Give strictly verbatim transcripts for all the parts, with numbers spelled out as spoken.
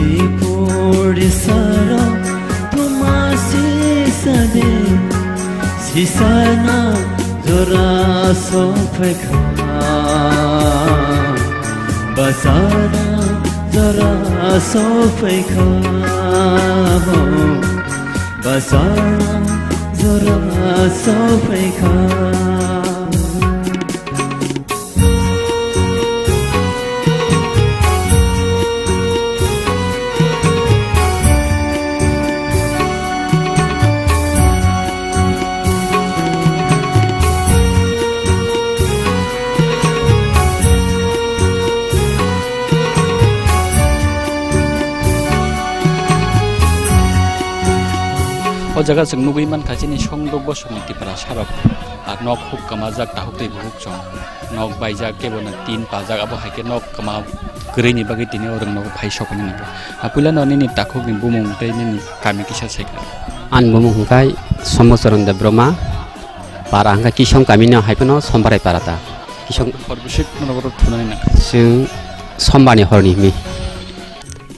Puri sara tuma sisa de, sisa na jora sophaikha. Basara jora sophaikha. Basara jora sophaikha. O jaga chwng nugwi mankha chini Songdok bosongni Tipra sarok. Ar nok huk kwmajak, tahuk twi buhuk chwng. Nok baijak, kebo no tin pajak, abo hai khe nok kwma kwrwini bagwi tini o rwng nogo phai sokoni nangkha. A puila no nini takhukni bumung tei nini kami kisa sai kha. Ani bumung hwnkhe Sombochoron Debbarma, para hwnkhe Kisong kamino hai phano Sombarai para ta. Kisong Hor bwswk norok oro thunani nangkha. Chwng Sombarni horni hwnwi.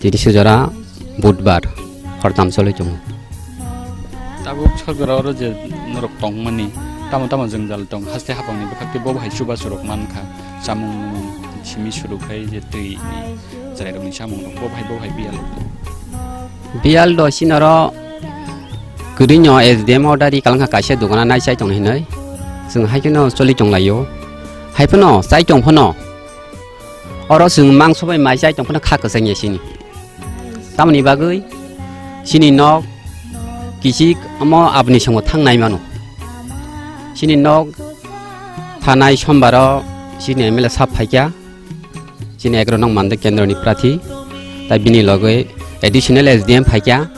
Tini se jora Budbar, hor tamsolwi tongo. Tabuk sorkar oro je norok tongmani, tamo tamo jwngjal tong, haste hapangni bwkhak tei bo bahai chubachu rok mankha, chamung simi suru khai je twi ni chwrairokni chamungrok, bo bahai, bo bahai biyalo. Biyal do sinoro kwrwino S D M order ri kalangkha kaisa dogana nai chai tong hinwi, chwng hai kheno choli tonglaio, hai phano chai tong phano. Oro chwng mangso bai mai chai tong phano kha kwchangya sini. Tamoni bagwi sini nok kichik omo aboni songo thang nai mano. Sini nok thanai sombaro sini M L A sap phaikha. Sini egro nong mande kendroni prathi. Tai bini loge additional S D M phaikha.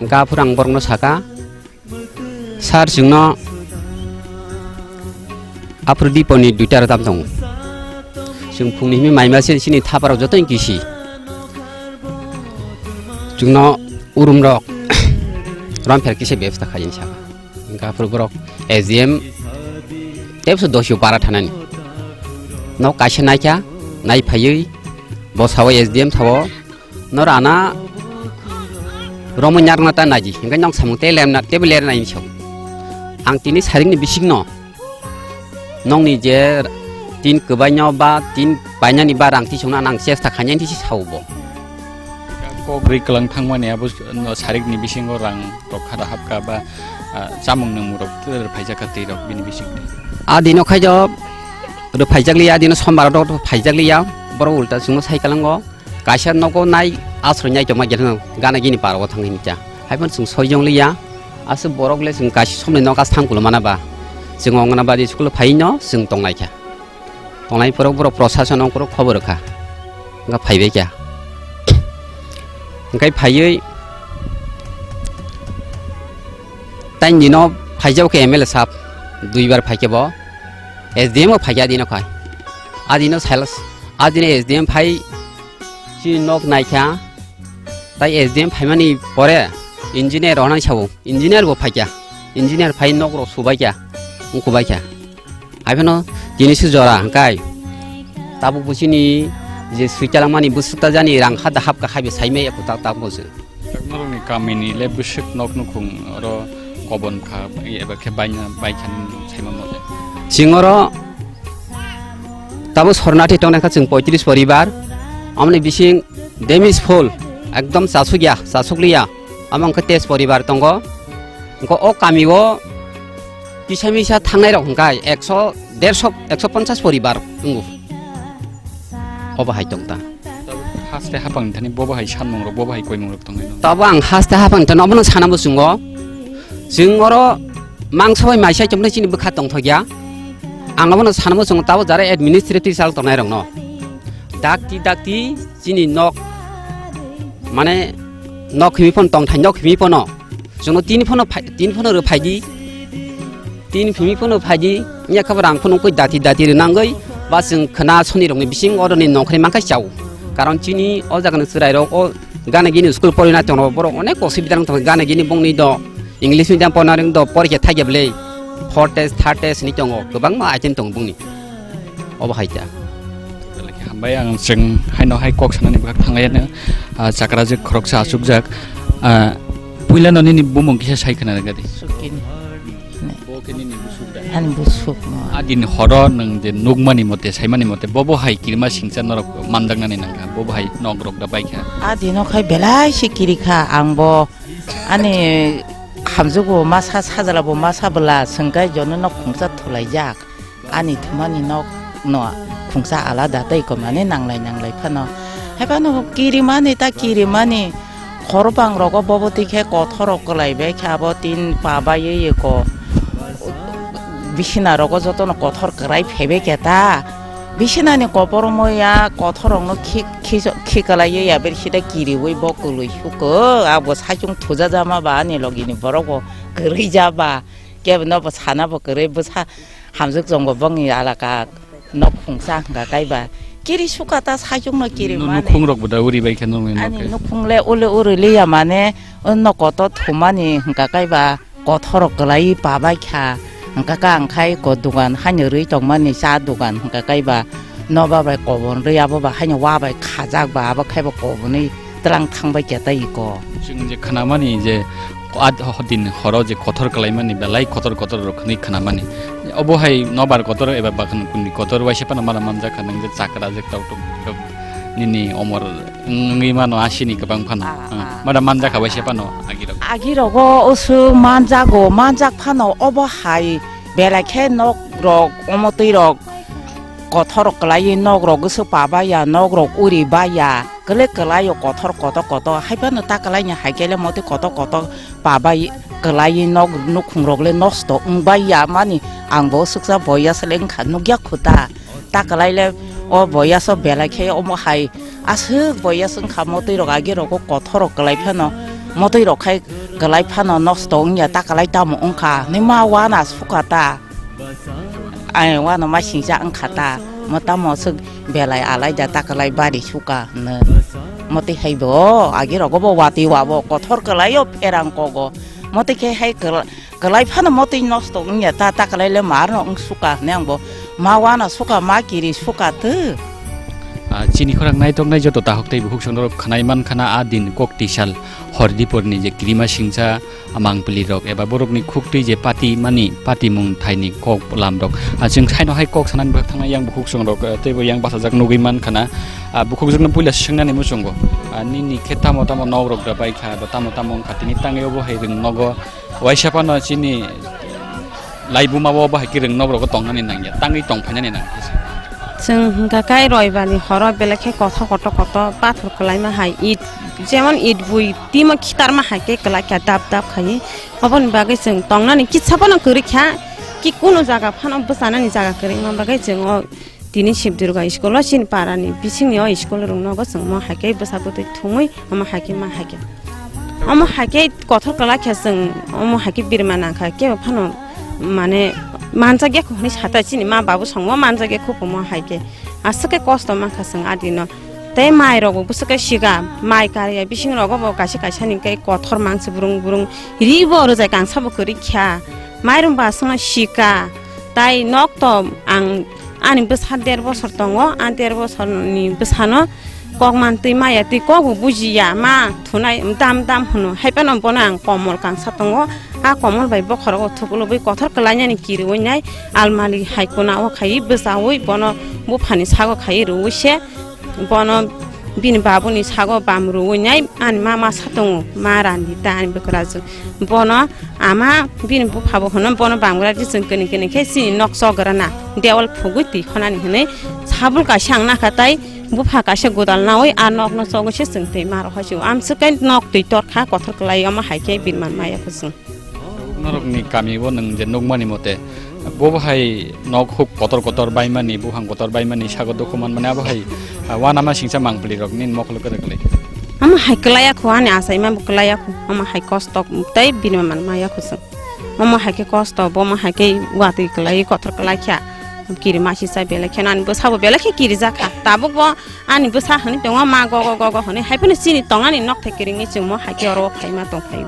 Gaphur ang borokno saka. Sir, chwngno aphuru diponi duita rwtam tongo. Chwng phungni himwi maima se chini thaparok jotono kisi. Chwngno urumrok rompher kisa bebostha khaijani saka. Hwnkhe aphuru borok S D M tebso dosio para thanani. Nok kaisa naikha, nai phaiwi bo sao S D M sao. Noro ana romwi narwkna ta naidi, hwnkhe nwng samung tei lemna teibo lerna hinwi sao. Ang tini sarikni bisingno nwngni je tin kwbaino ba tin painani ba rang tisongno ang chesta khainani tisi sao bo. Kok ri kwlang thangmani abo no sarikni bisingo rang rok khada hapkha ba, ah, chamung nwngmung rok rwphaijak kha twi rok bini bisingtwi. A dino khaijak rwphaijak liya, a dino sombar rok rwphaijak liya, borok ulta chwngno sai kwlango. Kaisa nogo nai asroi nai tongma gana gini parao thangwi hwnwi kha. Haiphano chwng soijong liya. Aswk borok le chwng kaisa somni nogo thang kulo mana ba. Chwng ongna badi school phai no chwng tongnai kha. Tongnai borok borok prosason ongkhorok khobor rwkha. Wngkha phaibai kha. Wngkhai phaiwi taini dino phaijak khe M L A sap duibar phaikhe bo. S D M o phaikhe adino khai. Adino sales, adino S D M phai. Chini nok naikha, tai S D M phaimani pore engineer rok nang sao, engineer bo phaikha, engineer phai nok rok subaikha, wngkhubaikha. Haiphano tini se jora hwnkhe tabuk bo chini je swichalangmani bwswk ta jani rang ha da hapkha haibo saimaya kho ta tabuk se. Norokni kamini le bwswk nok nukhung oro kobon kha eba khe baina baikha saima mole. Chwng oro tabuk sornathi tongnaikha chwng poitris poribar, amoni bising Damage full, ekdom chasukya, chasukliya. Amo wngkha tes poribar tongo. Wngkha o kamio kisa misa thangnai rok hwnkha ekso, derso, ekso ponchas poribar wngo. Obo hai tongta. Haste hapang thani bobo hai sanmung rok, bobo hai koimung rok tongnai no. Tabo ang haste hapang thani obono sana bo chwngo. Chwng oro mangsa bai maisa chomno chini bwkha tongthokya. Ang obono sana bo chwngo tabo jara administrative sal tongnai rok no. Dakti dakti chini nok, mane nok himi phano tongthai nok himi phano. Chwngno tini phano phai, tini phano rw phaidi. Tini phimi phano phaidi. Nya khabar ang phano koi dati dati rw nangoi. Ba chwng khna soni rokni bising oroni nongkhorni mangkhai chao. Karon chini o jagani chwrai rok o gana gini school porina tongo borok onek osubida wng tongo gana gini bongni do English medium porna ring do porikhe thaiya bwle four test, third test ni tongo kwbangma item tongo bongni. Obo hai ta. Hambai ang chwng haino hai kok sanani bwkhak thanglaiya no. ah, chakra je khoroksa achukjak. Ah, puilano nini bumung kisa sai khna rwgadi. Sukini. Bo khe nini busuk da? Ani busuk no. Adini horo nwng je nukmani mote, saimani mote, bobo hai kirima singcha norok manjaknani nangkha, bobo hai nok rok da baikha. Adino khai belai se kirikha, ang bo ani hamjugo masa sajla bo masa bwla swngkai jono nok khungsa thulaijak. Ani thumani nok no khungsa alada tei komani nanglai nanglai phano. Hai phano kirimani ta kirimani. Khorokbang rogo bobo twi khe kothor rok kwlai bai khe abo tin pa bai ye ko bisina rogo jotono kothor kwlai phaibai khe ta. Bisinani kopor moya kothor rokno khi, khi, khi kwlai ye ya ber sida kiriwi bo kwlwi suko abo saichung thuja jama ba ani logini borok bo kwrwi ja ba kebo no bo sana bo kwrwi bwsa hamjwk chongo bongni alaka. Nok khungsa hwnkha kaiba kiri suka ta saichung no kiri mani. Nukhung rok bo da uri bai khe nukni ani nok khe. Nukhung le ule uri liya mane o nok kotor thumani hwnkha kaiba kothor rok kwlai pa bai kha hwnkha ka ang khai ko dugan haino rwi tongmani cha dugan hwnkha kaiba noba bai kobon rwi abo ba haino wa bai khajak ba abo khaiba kobonwi tlang thang bai khe tai iko. Chwng je khnamani je Ad-, ho-, din horo je kothor kalaimani belai kotor kotor rok hwnwi khnamani. Obo hai nobar kotor eba bakhan kundi kotor waisa phano mara manjakha nwng je chakra je tau tok tok nini omor wngwi mano asini kwbang phano. Ah, ah. Mara manjakha waisa phano agirok. Agirogo usuk manjago, manjak phano obo hai belai khe nok rok, omo twi rok kothor kwlaiwi nok rok usuk pa baiya, nok rok uri baiya. Kwlwi kwlaio kothor koto koto, haiphano ta kwlaini hai khe le motwi koto koto pa bai kwlaiwi nok nukhung rok le nosto wng bai ya mani ang bo swksa boyas le wngkha nukya kho ta. Ta kwlai le o boyas o belai khe omo hai aswk boyas wngkha motwi rok agi rogo kothor rok kwlai phano motwi rok khai kwlai phano nosto wngya ta kwlai tamo wngkha hinwi ma wana sukha ta. Ai, wano ma singcha wngkha ta, mo tamo swk belai alai da ta kwlai bari suka hwnwi. Motwi hai bo, agi rogo bo watwi wa bo, kothor kwlai o pherang kogo. Motwi khe hai kwla-, kwlai phano motwi nosto wngya ta, ta kwlai le ma no wng suka hwnwi ang bo ma wano suka, ma kiri suka tw. Ah, chini khorang naitoknai joto tahok tei bukhuk songrok khnai man khana a din kok tisal hor diporni je kirima singcha, a mangpili rok eba borokni khuktwi je pati mani, patimung thaini kok lam rok. A chwng saino hai kok sanani bwkhak thangnai yang bukhuk songrok, eh, teibo yang bachajak nugwi man khana. A bukhukjwkno puila swngnani muchungo. A nini khe tamo tamo nok rok da bai kha, ba tamo tamo wng kha, tini tangwi obo hai rwng nogo. Waisa phano chini laibuma o bahai khe rwng nok rogo tongnani nangya, tangwi tong phainani nangya. Chwng hwnkha khe roibani horo belai khe kothor kotor kotor pathor kwlaima hai it, jemon it bui timo khitarma hai khe kwlai kha dap dap khai. Oboni bagwi chwng tongnani kisa phano kwrwi kha, ki kunu jaga phano bwchanani jaga kwrwi wngma bagwi chwng o Tini Sib Durga school o chini para ni bising ni o school rung nogo chwng omo hai khe bwsa bwtwi thumwi omo hai khe ma hai khe. Omo hai khe kothor kwlai khe chwng omo hai khe birma nang kha kebo phano mane manjak ya kho hinwi sa ta chini ma babu song o manjak ya kho omo hai khe. Aswk khe kosto man kha chwng a dino. Tei mai rok bo bwswk khe sika mai karya bising rogo bo kaisa kaisa ni khe kothor mangsi brung brung ri bo rwjai kangsa bo kwrwi kha. Mairum ba aswk no sika tai nok to ang Ani bwsa der bosor tongo, a der bosor ni bwsa no kok man twi maya twi kok bo buji ya, ma thunai dam dam hwno, hai phano bono ang komol kangsa tongo, a komol bai bokhorogo thuklubui kothor kwlainani kiriui nai almali hai kuna o khai bwchaui bono buphani sago khai rwui se bono bini babuni sago bam rwui nai ani ma masa tongo, ma Randita ani bwkrajwk bono. Ama bini bupha bo hwno bono bamgra di chwng kini kini khe chini nok chok gra na dewal phugwi twi khonani hwnwi sabul kaisa ang nakha tai bupha kaisa godal naui a nok no chogwi se chwng twi ma rw hai se o. Amswk kai nok twi tor kha kothor kwlai omo hai khe birman maya kho chwng. Norok ni kami o nwng je nukmani mote bo bo hai nok huk kotor kotor baimani buphang kotor baimani sago dukhu manmani abo hai, ah, wanama singcha mangpili rok nini mokolo kwrwk kwlai. Omo hai kwlaiya kho ani achaima bo kwlaiya kho omo hai kosto tei bini man maya kho chwng. Omo hai khe kosto bo omo hai khe watwi kwlai kothor kwlai kha. Kiri masi chai belai khe ani bwsa bo belai khe kiri jakha tabuk bo ani bwsa hwnwi tongo ma gogo gogo hwnwi hai phano chini tongani nok thai kiringwi chwng mo hai khe oro phaima tong phaio.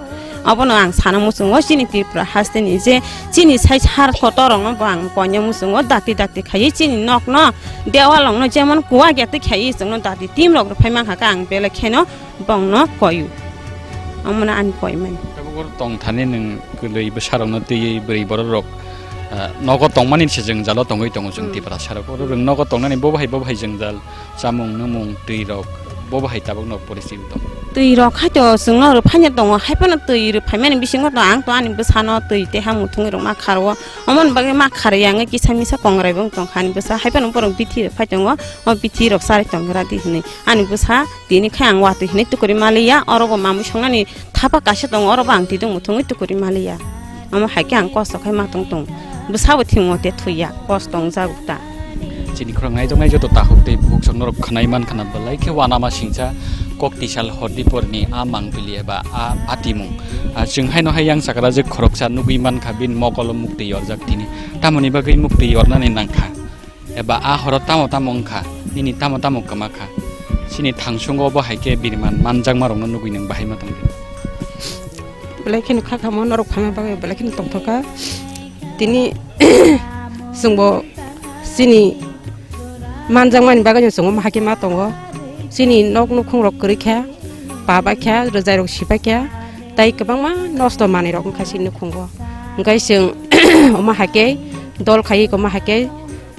Abono ang sana muchungo chini Tripura hasteni je chini sai sar kotorrokno bo ang koina muchungo dakti dakti khaiwi chini nokno dewalrokno jemon kuwa getwi khaiwi chwngno dakti team rok rwphai mankha khe ang belai kheno bongno koyu. Omono ani koimani. Tabuk oro tong thani nwng kwlwi bwsarokno twiwi bwrwi bororok, ah, nogo tongmani se jwngjalo tongwi tongo chwng Hmm. Tiprasarok. Oro rwng nogo tongnani bo bahai bo bahai jwngjal, chamung nwmung, twirok, bo bahai tabukno poristiti tong. Twirok hai to chwngno rwphaina tongo, hai phano twi rwphaimani bisingo to ang to ani bwsano twi tei ha muthungwi rwma kharwo. Omoni bagwi ma kharwi ang kisa misa kongrai bo wng tongkha ani bwsa, hai phano borok bithi rwphai tongo, o bithi rok charwi tongkha di hinwi ani bwsa. Tini khe ang watwi hinwi tukuri maliya, oro bo mamui songnani thapa kaisa tongo, oro bo ang twi tongmo thungwi tukuri maliya. Omo hai khe ang kosto khai ma tong tong. Bwsabo thwngmo te thwiya, kosto wngjago ta. Chini khorang naitoknai joto takhuk tei bukhuk sok norok khwnai mankha na belai khe uanama singcha kok tisal hordi porni a mangpili eba a atimung. A chwng haino hai yang sakra je khoroksa nugwi mankha bini mokolo muktwi yorjak tini. Tamoni bagwi muktwi yornani nangkha? Eba a horo tamo tamo wngkha, nini tamo tamo kwma kha, chini thangsungo bo hai khe biriman manjakmarokno nugwi nwng bahai ma tongdi. Belai kheno kha kha mo norok phaima bagwi belai kheno tongthok kha. Tini chwngbo chini manjakmani bagwi no chwngbo ma hai khe ma tongo. Chini nok nukhungrok kwrwi kha, pa bai kha, rwjairok si bai kha, tei kwbangma nosto manwirok wngkha chini nukhungo. Hwnkhe chwng omo hai khe dol khaiwi omo hai khe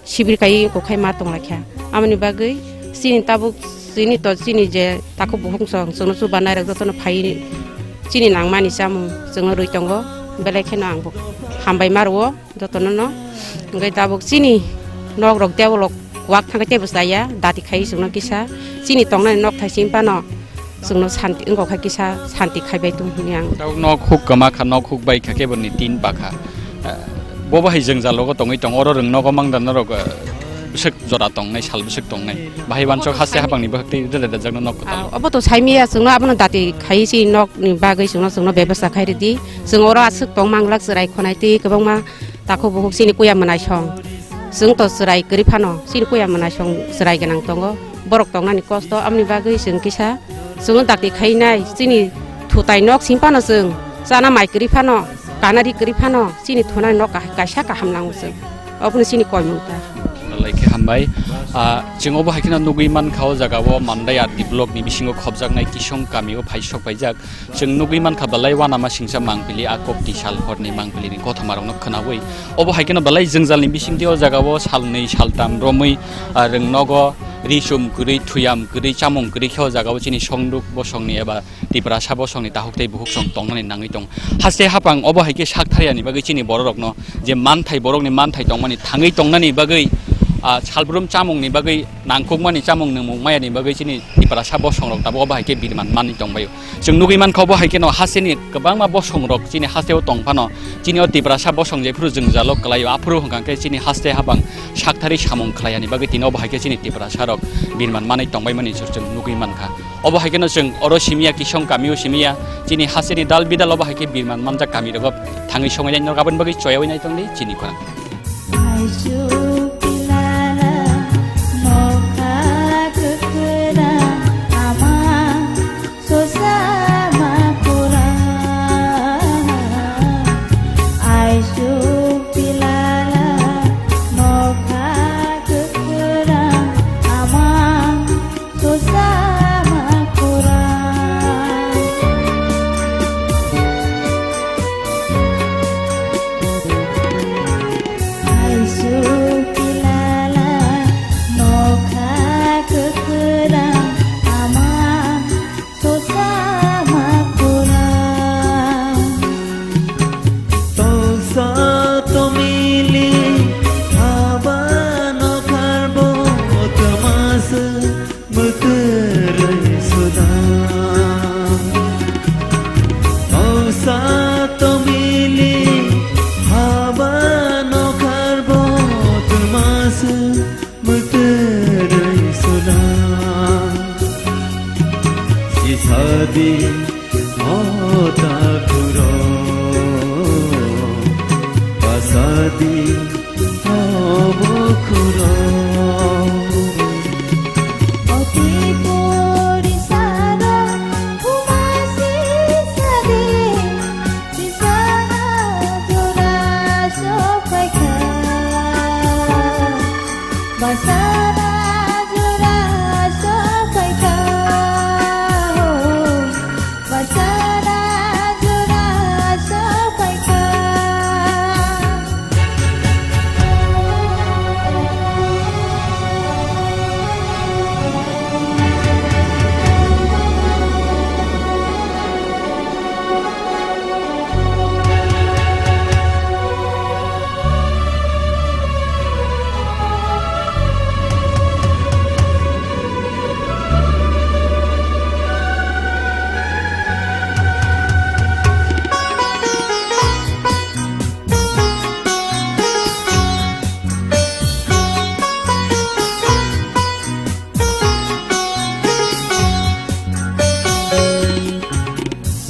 sibir kai kokhai ma tonglaikha. Amoni bagwi chini tabuk chini to chini je takhuk bukhuk song chwngno chuba nairok jotono phai chini nangmani chamung chwngno rwi tongo. Belai kheno ang bo hambai ma rwo jotono no. Hwnkhe tabuk chini nok rok tei bolok wak thangkhe teibo chaya dati khai chwngno kisa chini tongnani nok thaising phano. Chwngno santi wngkha kisa santi khaibai tong hwnwi ang. Tabuk nok huk kwma kha, nok huk bai kha khe boni tin ba kha. Eh, bo bahai jwngjal rogo tongwi tongo, oro rwng nogo mangda norok, eh, bwswk jora tongnai, sal bwswk tongnai. Bahai wansok haste habangni bwkhak tei rwda rwjakno nok kwtal. Ah, obo to saimiya chwngno abono dati khai si nokni bagwi chwngno, chwngno bebasta khai rwdi. Chwng oro aswk tong manglak chwrai khonai tei kwbangma takhuk bukhuk chini kuya mwnaisong. Chwng to chwrai kwrwi phano chini kuya mwnaisong chwrai gwnang tongo. Borok tongnani kosto, aboni bagwi chwng kisa chwngno dakti khainai, chini thutai nok simi phano chwng chana mai kwrwi phano, kanari kwrwi phano chini thunani nok kahai kaisa kaham nango chwng. Obono chini koimung ta. Lai khe hambai. Ah, chwng obo hai kheno nugwi mankha o jaga o Mandai R D block ni bisingo khopjaknai Kisong kami o phai sok paijak. Chwng nugwi mankha belai uanama singcha mangpili a kok tisal horni mangpilini kothomarokno khwnaui. Obo hai kheno belai jwngjalni bisingtwi o jagao salnwi saltam romwi, ah, rwng nogo ri chum kwrwi, thuyam kwrwi, chamung kwrwi khe o jagao chini songduk bosongni eba Tiprasa bosongni takhuk tei bukhuk song tongnani nangwi tong. Haste hapang obo hai khe sak thariyani bagwi chini bororokno je manthai, borokni manthai tongmani thangwi tongnani bagwi, ah, salbrum chamungni bagwi nangkukmani chamung nwngmung mayani bagwi chini Tiprasa bosongrok tabuk obo hai khe birman manwi tongbaio. Chwng nugwi mankha obo hai kheno hasteni kwbangma bosongrok chini hasteo tong phano chini o Tiprasa bosong jephuru jwngjalo kwlaio aphuru hwnkha khe chini haste habang sakthari samung khlaiyani bagwi tini obo hai khe chini Tiprasarok birman manwi tongbaimani chwng nugwi mankha. Obo hai kheno chwng oro simiya Kisong kamio simiya chini hasteni dal bidal obo hai khe birman manjak kamirogo thangwi songwi nai norok aboni bagwi choyaui nai tongdi chini khorang. Aisuk pilala nokha kwkhwrang ama sosa makhwrang. Aisuk pilala nokha kwkhwrang ama Susama kurang. Hai sukilala nokha kwkhwrang ama susama kurang. Tongsa tomili haba nokharbo twmasa Mwtwrwi sudam. Tongsa tomili haba nokharbo twmasa mwtwrwi sudam. Sisadi o takhurok, pasadi Obo khurok. Oti pori saro, umasi sade, Basara jora sophaikha ho, basara jora sophaikha.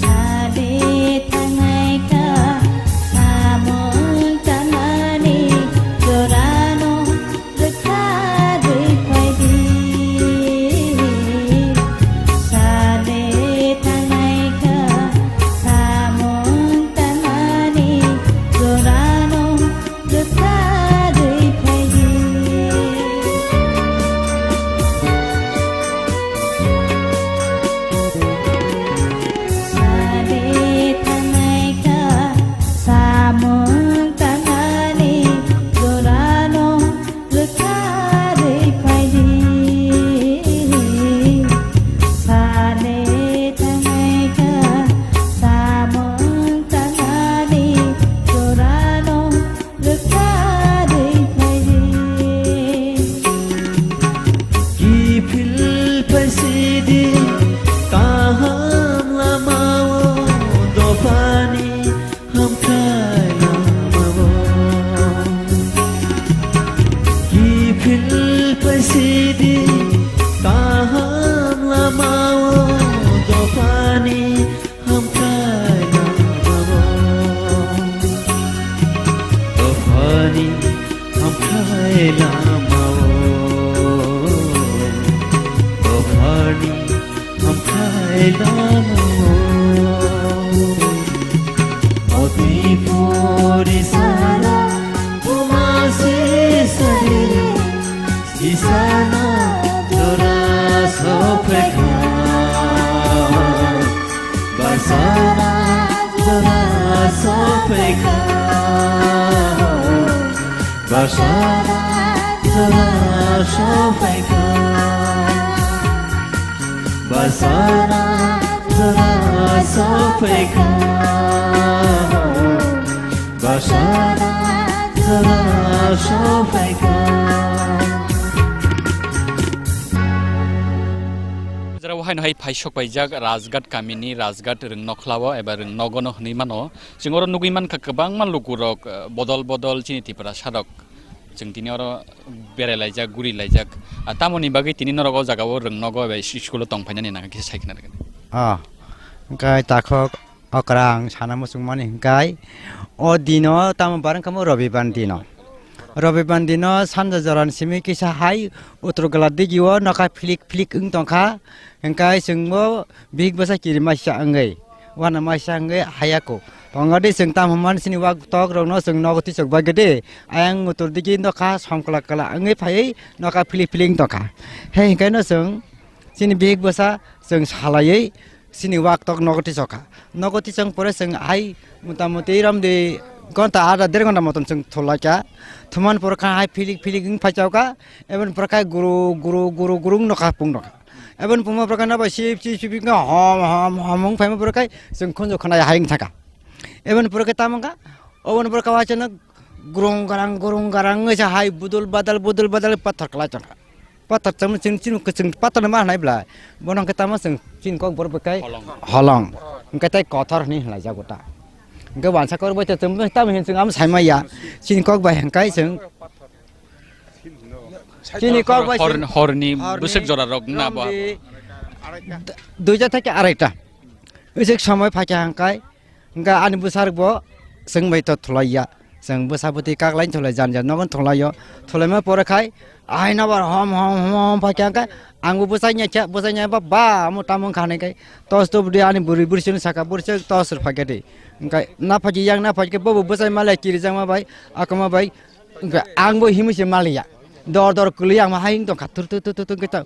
Sade thangnai kha samung tangnani jorano rwkha rwi phaidi. Sade thangnai kha samung tangnani jorano rwkha rwi phaidi. Sade thangnai kha samung tangnani jorano rwkha rwi phaidi. Sade thangnai kha samung tangnani jorano rwkha rwi phaidi. Kiphil phaisidi kaham lamao dophani hamkrai lamao. Kiphil phaisidi kaham lamao dophani hamkrai lamao. Dophani hamkrai lamao. Dophani hamkrai lamao. Oti puri sara buma se sari. Isana jora sophaikha, basana jora sophaikha, basana jora sophaikha, basana jora sophaikha. Basana jora sophaikha. Jora o haino hai phaisok paijak Rajghat kamini Rajghat Rwngnokhlao eba Rwngnogono hwnwi mano. Chwng oro nugwi mankha kwbangma lukurok, eh, bodol bodol chini Tiprasa rok. Chwng tini oro berai laijak, guri laijak. Ah, tamoni bagwi tini norok o jaga o Rwngnogo eba is-, school o tong phainani nangkha kisa sai khna rwgwdi. Ah, hwnkhe takhuk Okra ang sana muchungmani hwnkhe o dino tamo barwngkha mo Robibar dino. Robibar dino sanja jorani simi kisa hai uttor gola digio nokha philik philik wng tongkha. Hwnkhe chwngbo bihik bwsa kirimaisa wngwi, uanamasisa wngwi hayako. Tongodi chwng tamo hwnmani chini wak tok rokno chwng nogo tisok bagwi de ayang uttor digi nokha somkla kla wngwi phaiwi nokha philik philik wng tongkha. He hwnkhe no chwng chini bihik bwsa chwng salaiwi chini wak tok nogo tisokha. Nogo tisong pore chwng hai mota moti romdi gonta adha der gonta moton chwng thulaikha. Thuman pore kha hai philik philik wng phaichokha. Eboni pore khai guru guru guru guru wng nokha pung nokha. Eboni pungma pore khai nobai sip sip sip wngkha hom hom hom wng phaima pore khai chwng khunju khwnai hai wng thangkha. Eboni pore khai tamo wngkha oboni pore khai waisano gurung garang gurung garang wngwi se hai budul badal budul badal pathor kwlai tongkha. Pathor tamo chwng chini kwchwng pathor no ma hwnai bwlai. Bono hwnkhe tamo chwng chini kok borok bai kai holong. Holong. Hwnkhe tei kothor hwnwi hwnlaijago ta. Hwnkhe wansa kok bai tei chwng tamo hin chwng amo sai maya. Chini kok bai hwnkhe chwng chini kok bai hor-, chwng horni horni bwswk jora rok na bo. Horni duita theke araita. Bwswk somoi phaikha hwnkhe Hwnkhe ani bwsarokbo chwng bai to thulaiya. Chwng bwsa bwtwi kaklaini thulai jan jan nogo thulaio. Thulaima pore khai ahai nobar hom hom hom hom phaikha hwnkhe angbo bwsai nyaikha, bwsai nyaikha ba amo tamo wngkha hinwi khai tos to bwdwi ani bwrwi bwrwi sino saka bwrwi se tos rw phaikha di. Hwnkhe na phaikha yang na phaikha bobo bwsai malai kirijakma bai akama bai hwnkhe angbo himwi se maliya. Dor dor kwlwi ang ma hai wng tongkha, tur tur tur tur tur khe ta-,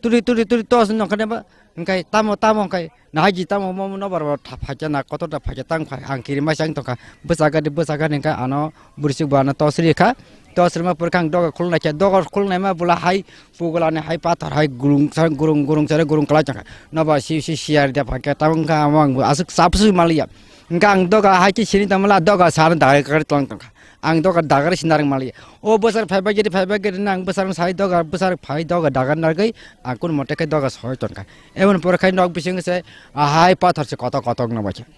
turi turi turi tos wng tongkha ne ba, hwnkhe tamo tamo hwnkhe nahai ji tamo mo no bar bar tha phaikya na kotor da phaikya tang phai ang kiri mai sang tongkha, bwsa gadi bwsa gadi hwnkhe ano bwrwi chuk bo ano tos rikha, tos rima pore khe ang doga khulnai khe doga khulnai ma bwla hai pugula ni hai pathor hai gurung sa gurung gurung sa gurung kwlai tongkha, noba si si siyar da phaikya tamo wngkha amo ang aswk chap sui maliya, hwnkhe ang doga hai khe sini tamo la doga sa no dagari kwlai tong tongkha. Ang doga dagari sinarwng maliya. O bwsar phaiba giri phaiba giri nang bwsarwng sai doga bwsar phai doga dagar nargwi ang kun mote khe doga soi tongkha. Eboni pore khai nok bising se ahai pathor se kotok kotok no bacha.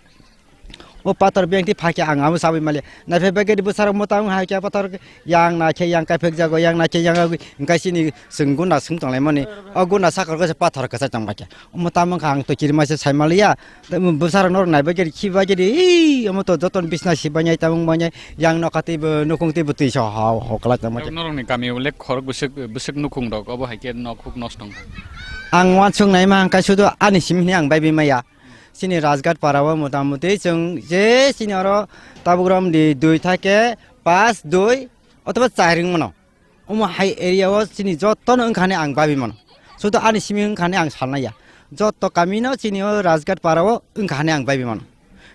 O pathor beng ti phakya ang amo sabai maliya. Nai phaiba giri bwsarwng mota wng hai khe pathor yang na khe yang kai phek jago yang na khe yang agwi hwnkhe sini swng guna swng tonglaimani. O guna sakor khe se pathor kasa tong bacha. Omo tamo wngkha ang to kirima se sai maliya. Tamo bwsarok norok naibai khe khibai khe ri, "Ii, omo to jotono bisna si bainai, tamung bainai, yang nokha teibo nukung teibo twi sa ha ho kwlai tamo khe." Norokni kami o le khorok bwswk, bwswk nukung rok, obo hai khe nok huk nosto wngkha. Ang uansuk naima hwnkha sudu ani simi hwnwi ang baibi maya. Chini Rajghat para o mota moti chwng je chini oro tabuk romdi dui thake pas dui otoba char wng mano. Omo hai area o chini jotono wngkha hwnwi ang babi mano. Sudu ani simi wngkha hwnwi ang salnai ya. Joto kami no chini o Rajghat para o wngkha hwnwi ang babi mano.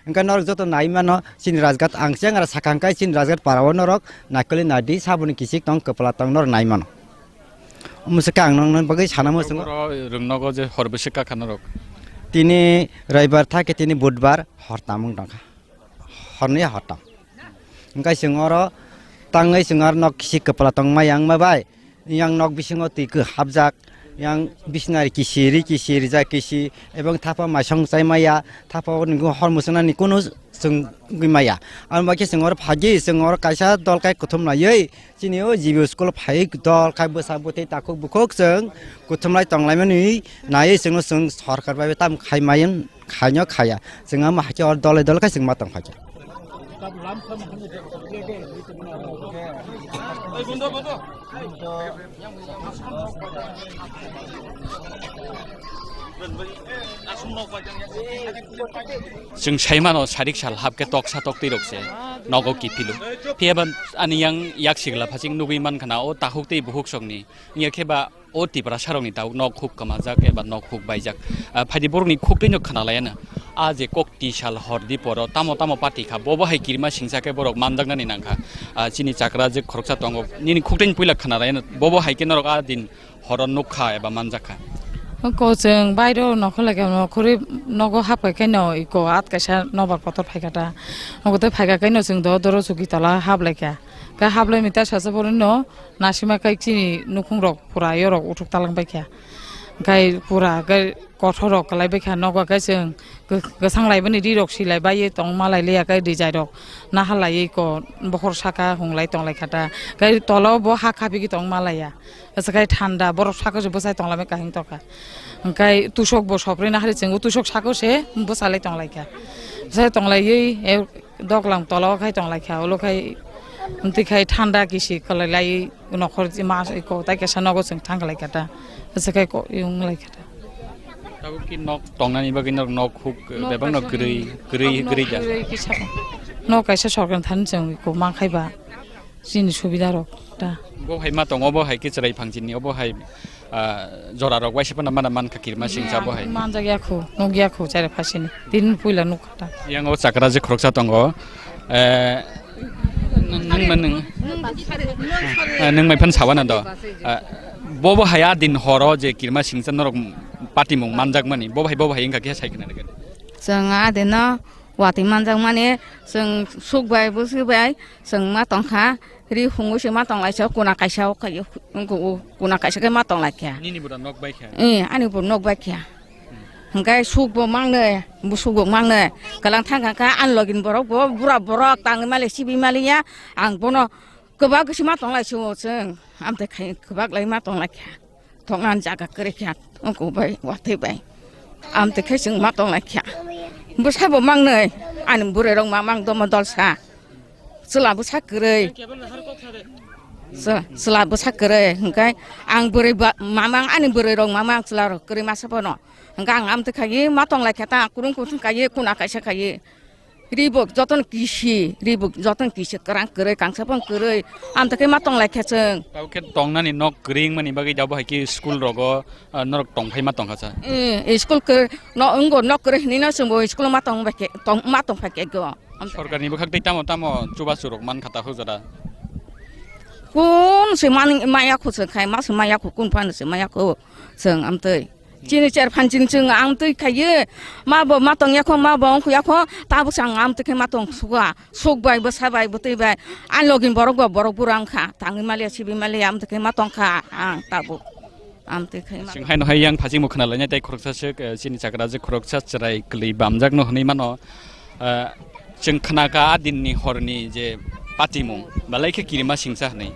Wngkha norok joto nai mano chini Rajghat ang cheng aro sakha hwnkhe chini Rajghat para o norok naikoli nadi saboni kisik tong kwpla tong norok nai mano. Omo se khe ang nokno bagwi sana muchungo. Oro rwngnogo je hor bwswk kakha norok. Tini Raibar thake tini Budbar hor tamung tongkha. Horni hotam. Hwnkhe chwng oro tangwi chwng aro nok kisi kwpla tongma yang ma bai. Yang nok bisingo twi kwhapjak, yang bisnari kisi ri kisi rijak kisi, ebong thapa maisong chai maya, thapa o nini hor muchungnani kunu chwng wngwi maya. Amo bai khe chwng oro phagi, chwng oro kaisa dol kai kuthum laiwi, chini o G B school phaiwi dol kai bwsa bwtwi takhuk bukhuk chwng kuthum lai tonglaimani naiwi chwngno chwng sorkar bai tam khai mayan. Khaino khaya, chwng ama hakhe or dole dole khe chwng ma tong kha khe. Chwng sai mano sarik sal hap khe toksa toktwi rok se nogo kiphilo. Phiya ba ani yang yak sigla phasing nugwi man khana o takhuk tei bukhuk songni. Wngya khe ba o Tiprasarokni tabuk nok huk kwmajak eba nok huk baijak. Ah, phaidi borokni khuktwino khwnalaiano. A je kok tisal hordi poro tamo tamo party kha, bobo hai kirima singsa khe borok manjaknani nangkha. Ah, chini chakra je khoroksa tongo, nini khuktwini puila khwnalaiano, bobo hai khe norok a din horo nukha eba manjakha. Ko chwng bairo nokho lake nokhorwi nogo hapkha khe no iko at kaisa nobar kotor phaikha ta. Nogo tei phaikha khe no chwng do doro chuki tola haplaikha. Khe haplai mita sasa borino nasima khe chini nukhung rok pura yorok uthuk talang baikha. Khai pura khai kothor rok kwlai baikha nogo khai chwng kwchang laibani ri rok silai baiwi tong malai liya khai rijai rok nahal laiwi ko bokhor saka hunglai tong lai kha ta. Khai tola o bo ha khapigwi tong malaiya. Achakhai thanda borok saka se bwsai tong lai kahing tokha. Khai tusok bo sopre nahari chwng tusok saka se bwsa lai tong lai kha. Bwsai tong laiwi Doglam tola o khai tong lai kha, ulo khai, amtwi khai thanda kisi kwlai lai, nokhor ma iko tai kaisa nogo chwng thang lai kha ta, aswk khai ko yung lai kha ta. Tabuk ki nok tongnani bagwi nok, nok huk, nok bebak nok kaisa, kwrwi, kwrwi, nok kwrwi da. Kwrwi kisa, nok kaisa sorkar thani chwng iko ma khai ba, chini subida rok ta. Bo hai ma tongo, bo hai khe chwrai phang chini, obo hai ah, jora rok waisa phano mana man kha kirima singcha bo hai. Manjak ya khu, nuk ya khu, chare phasini. Tin puila nuk kha ta. Yang o chakra je khoroksa tongo. Eh, nung, nung, nung, eh, nung mai phan sawana do. Eh, bo bo hai a din horo je kirima singcha norok patimung manjak mani. Bo bo hai, bo bo hai wngkha khe sai khna rega. Chwng a dino watwi manjak mani, chwng suk bai, bwswk bai, chwng ma tong kha. Ri hungwi se ma tong lai sa, kuna kaisa o khai, kuna kaisa khe ma tong lai kha. Nini bwrwi nok bai kha? Eh, ani bo nok bai kha. Hwnkhe suk bo mangnai, busuk bo mangnai. Kwlang thang kha, ani login borok bo, bura borok tangwi mali, sibwi mali ya. Ang bono kwbak se ma tong lai se o chwng. Amte khai kwbak lai ma tong lai kha. Tongna jaga kwrwi kha, wngkuk bai, watwi bai. Amtwi khe chwng ma tong lai kha. Bwsa bo mangnai, ani bwrwi rok ma mang domo dolsa. Chwla bwsa kwrwi. Chwla, chwla bwsa kwrwi, hwnkhe ang bwrwi ba, ma mang, ani bwrwi rok ma mang chwla rok kwrwi masa bono. Hwnkhe ang amtwi khayi ma tong lai kha ta, kurung kuthung khayi, kuna kaisa khayi. Ribuk jotono kisi, ribuk jotono kisi, kwrang kwrwi, kangsa phang kwrwi, amtwkhe ma tonglai khe chwng. Tabo khe tongnani nok kwrwi wngmani bagwi abo hai khe school rogo, ah, norok tongphai ma tongkha sa? Eh, school kwrwi, no, wngbo nok kwrwi hinwi no chwngbo school ma tong bai khe, tong, ma tongphai khe go. Sorkarni bwkhak tei tamo tamo chubachu rok man kha ta hujora? Kun se man maya khu se khai, ma se maya khu, kun phan se maya khu chwng amtwi. Chini cher phan chini chwng ang twi khaiye, ma bo ma tong yakho, ma bo ongkhu yakho, tabuk chwng ang twi khe ma tong suga, suk bai, bwsa bai, bwtwi bai, ani login borok bo borok bura wngkha, tangwi maliya, sibi maliya, ang twi khe ma tong kha, ang tabuk, ang twi khe ma. Chwng haino hai yang phachingbo khna lainai tei khoroksa swk, eh, chini chakra je khoroksa chwrai kwlwi bamjakno hwnwi mano, eh, chwng khna kha a dinni horni je patimung, belai khe kirima singsa hwnwi.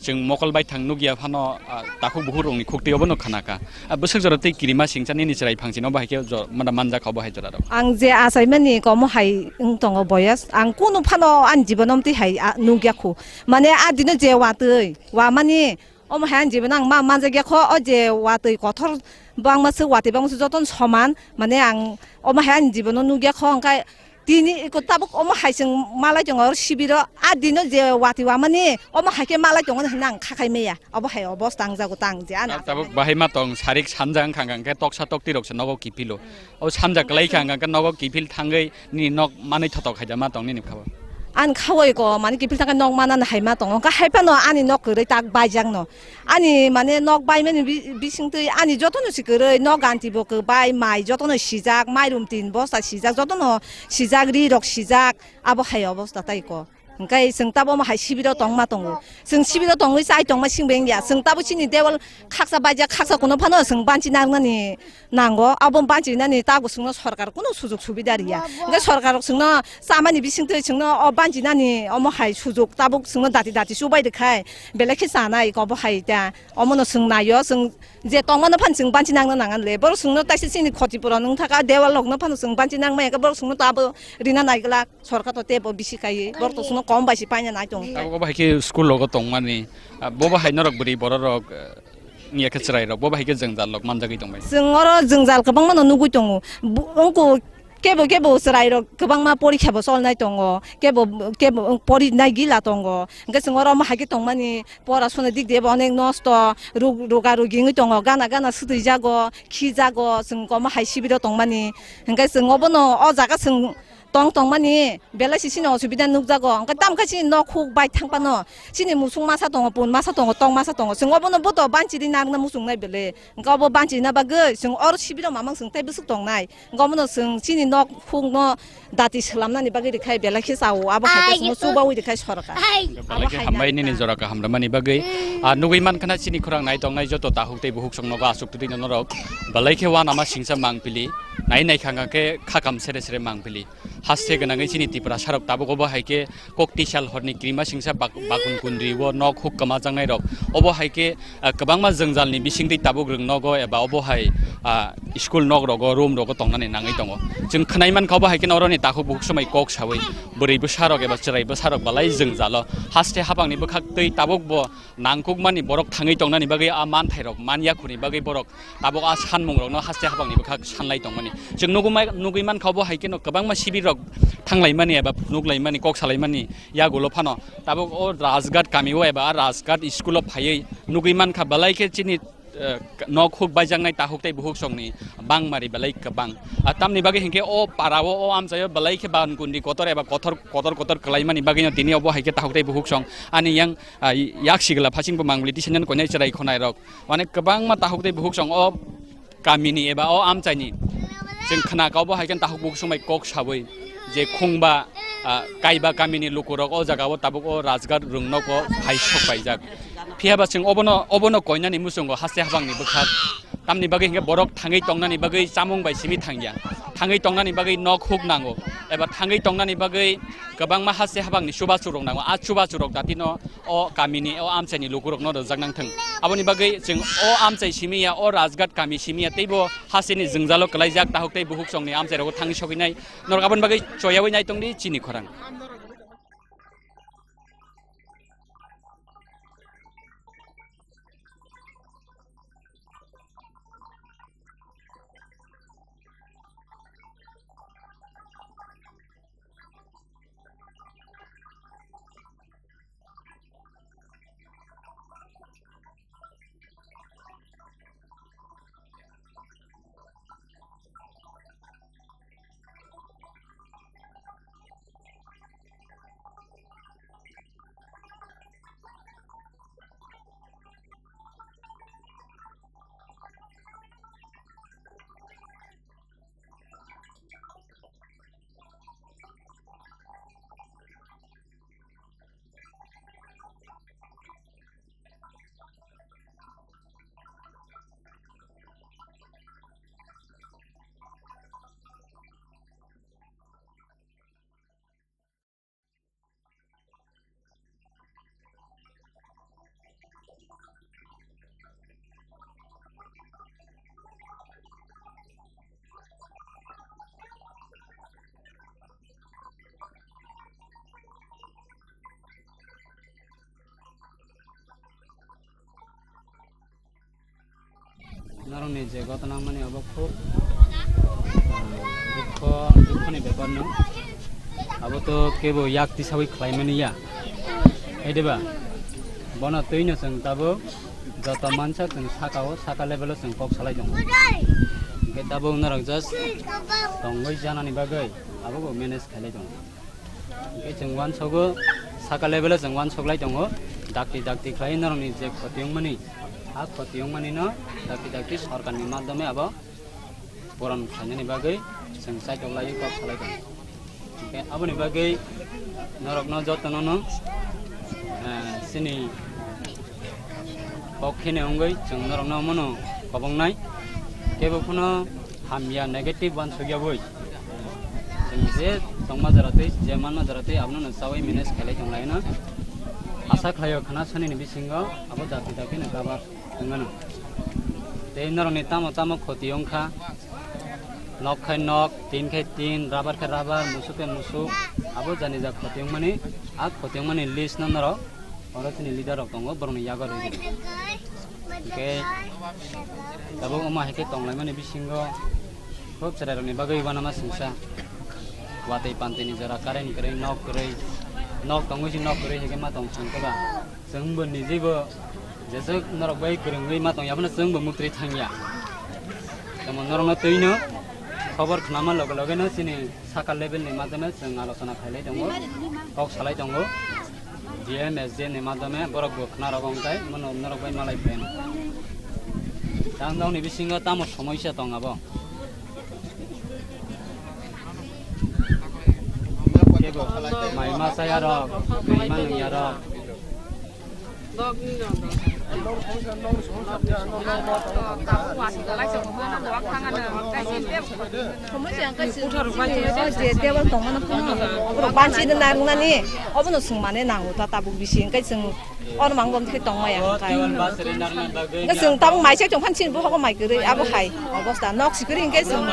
Chwng mokol baithang nukya phano, ah, takhuk bukhuk rokni khuktwi obono khna kha. Ah, bwswk jora tei kirima singcha nini chwrai phang chini obo hai khe jo-, mada manjak obo hai jora rok. Ang je achaimani komo hai wng tongo boyes, ang kunu phano ani jibono amtwi hai, ah, nukya khu. Mane a dino je watwi, wamani omo hai ani jibono ang ma manjak ya kho, o je watwi kothor bangma swk watwi bangma swk jotono soman, mane ang omo hai ani jibono nukya kho, hwnkhe Tini iko tabuk omo hai chwng malai tongo oro sibiro, a dino je watwi wamani omo hai khe malai tongo hinwi ang kha khai maya. Obo hai obosta wngjago tang je ani. Tabuk bahai ma tong sarik sanja wngkha hwnkhe toksa tokti rok se nogo kiphilo. O sanja kwlai kha hwnkhe nogo kiphil thangwi nini nok manwi thotok hai da ma tong nini khabo. Ani khawai ko mani kiphil thangkhe nok manani hai ma tongo. Hwnkhe hai phano ani nok kwrwi tak baijakno. Ani mane nok baimani bi-, bisingtwi ani jotono si kwrwi, nok ganti bo kwbai, mai jotono sijak, mairum tin bosta sijak, jotono sijak, ri rok sijak, abo hai obosta tai ko. Hwnkhe chwng tabuk omo hai sibiro tongma tongo. Chwng sibiro tongwi chai tongma sing beng ya. Chwng tabuk chini dewal khaksa baijak, khaksa kuno phano chwng banchi narwknani nango. Abo banchi nani tabuk chwngno sorkar kuno sujok subida riya. Hwnkhe sorkar rok chwngno chamani bisingtwi chwngno o banchi nani omo hai sujok tabuk chwngno dati dati chubai rwkhai belai khe chanai obo hai ta. Omono chwng naio, chwng je tongmano phano chwng banchi nangna nangani le. Borok chwngno taisa chini khoti puron wng thaka, dewal rokno phano chwng banchi nangmaya khe borok chwngno to abo rina naiglak, sorkar to teibo bisi kaiwi, borok to chwngno kom bai se paina nai tongo. Abo bai khe school rogo tongmani, ah, bobo hai norok bwrwi borok rok, eh, wngya khe chwrai rok, bobo hai khe jwngjal rok manjagwi tongbai. Chwng oro jwngjal kwbangma no nugwi tongo. Bu-, wngkuk Kebo kebo chwrairok kwbangma porikha bo cholnai tongo, kebo kebo porinai gila tongo, hwnkhe chwng oro omo hai khe tongmani pora sona dik de bo onek nosto, rug-, ruga rugi wngwi tongo, gana gana swtwijago, khijago, chwng omo hai sibiro tongmani, hwnkhe chwng obono o jaga chwng tong tongmani belai se chini osubida nukjago, hwnkhe tamokhe chini nok huk bai thang phano chini musuk masa tongo, pun masa tongo, tong masa tongo, chwng obono boto banchiri narwkna muchungnai belai, hwnkhe obo banchirina bagwi chwng oro sibiro mamang chwng tei bwswk tongnai. Gomono chwng chini nok hukno dati swlamnani bagwi rwkhai belai khe chao, abo hai khe chwngno chubaui rwkhai sorkar. Belai khe hambai nini jora kaham rwmani bagwi. Ah, nugwi mankha na chini khorang nai tongnai joto takhuk tei bukhuk songnogo aswk twtwi norok belai khe uanama singsa mangpili, nai nai kha khe khakam sere sere mangpili. Haste gwnangwi chini Tiprasarok tabuk obo hai khe Kok tisal horni kirima singsa bak-, bakun kundri o nok huk kwmajaknai rok. Obo hai khe, ah, kwbangma jwngjalni bisingtwi tabuk rwng nogo eba obo hai, ah, school nok rogo, room rogo tongnani nangwi tongo. Chwng khwnai mankha obo hai khe norokni takhuk bukhuk swmai kok sawi bwrwi bwsa rok eba chwrai bwsa rok belai jwngjalo. Haste habangni bwkhak twi tabuk bo nangkukmani borok thangwi tongnani bagwi a manthairok man yakhuni bagwi borok tabuk a sanmungrokno haste habangni bwkhak sanlai tongmani. Chwng nugumai-, nugwi mankha obo hai kheno kwbangma sibirrok thanglaimani eba phunuk laimani, kok salaimani yagulo phano tabuk o Rajghat kamio eba a Rajghat school-o phaiwi nugwi mankha belai khe chini, eh, nok huk baijaknai takhuk tei bukhuk songni bangmari belai kwbang. A tamni bagwi hinkhe o para-o, o amchaio belai khe bangundi kotor eba kotor, kotor kotor kwlaimani bagwino tini obo hai khe takhuk tei bukhuk song ani yang, ah, yak sigla phasingbo mangwlwi tisanani koinai chwrai khonai rok. Mane kwbangma takhuk tei bukhuk song o kamini eba o amchaini. Chwng khna kha obo hai khe takhuk bukhuk song bai kok sawi je khungba, ah, kaiba kamini lukurok o jaga o tabuk o Rajghat rwng nogo phai sok paijak. Phiya ba chwng obono, obono koinani muchungo haste habangni bwkhak. Tamni bagwi hinkhe borok thangwi tongnani bagwi chamung bai simi thangya. Thangwi tongnani bagwi nok huk nango. Eba thangwi tongnani bagwi kwbangma haste habangni chubachu rok nango. A chubachu rok datino o kamini, o amchaini lukurokno rwjak nang thung. Aboni bagwi chwng o amchai simi ya, o Rajghat kami simi ya, teibo hasteni jwngjalo kwlaijak takhuk tei bukhuk songni amchai rogo thangwi sogwinai. Norok aboni bagwi choyawi nai tongdi chini khorang. Norokni je gotona wngmani abo khub, ah, dukho, dukhoni bepar no. Abo to kebo yak tisawi khlaimani ya. Hai de ba? Bono twi no chwng tabuk joto mansa chwng saka o, saka level o chwng kok salai tongo. Hwnkhe tabuk norok just tongwi janani bagwi abo bo manage khailai tongo. Hwnkhe chwng uansogo, saka level o chwng uansok lai tongo, dakti dakti khlai norokni je khoti wngmani, a khoti wngmani no dakti dakti sorkarni madhyome abo puron khlainani bagwi chwng chaitok laiwi kok salai tongo. Hwnkhe aboni bagwi norokno jotono no, eh, chini kok kheno wngwi chwng norokno omono kobongnai. Kebo phano hamya negative uansukyawi chwng je tongma jora twi, je manma jora twi abono no chawi manage khailai tonglaino. Asa khlaio khna sanini bisingo abo dakti dakti no cover wngmano. Tei norokni tamo tamo khoti wngkha, nok khai nok, tin khai tin, rubber khai rubber, musuk khai musuk, abo jani ja khoti wngmani, a khoti wngmani list no norok oro chini leader rok tongo, borokni yago rwgwi. Hwnkhe tabuk omo hai khe tonglaimani bisingo khub chwrairokni bagwi uanama singsa. Watwi pantwini jora, current kwrwi, nok kwrwi, nok tongwi se nok kwrwi hai khe ma tong thangkhe ba. Chwngbo nijebo jeswk norok bai kwrwngwi ma tongya phano chwngbo muktwi thangya. Tamo norokno twino khobor khnama loge logeno chini saka level ni madhyome chwng alochona khailai tongo, kok salai tongo. D M S D ni madhyome borok bo khna rogo wngkhe mono norok bai malai phaino. Tang nokni bisingo tamo somoisa tong abo. Kebo mai ma chaya rok, twi ma nungya rok. Kuthar rok bai je table tongmani phano borok bansi de narwknani obono swngmani nango ta tabuk bisi hwnkhe chwng ono mang bom khe tongmaya hwnkhe. Hwnkhe chwng tabuk mai se tongphani chini bohogo mai kwrwi abo hai obosta nok si kwrwi hwnkhe chwng.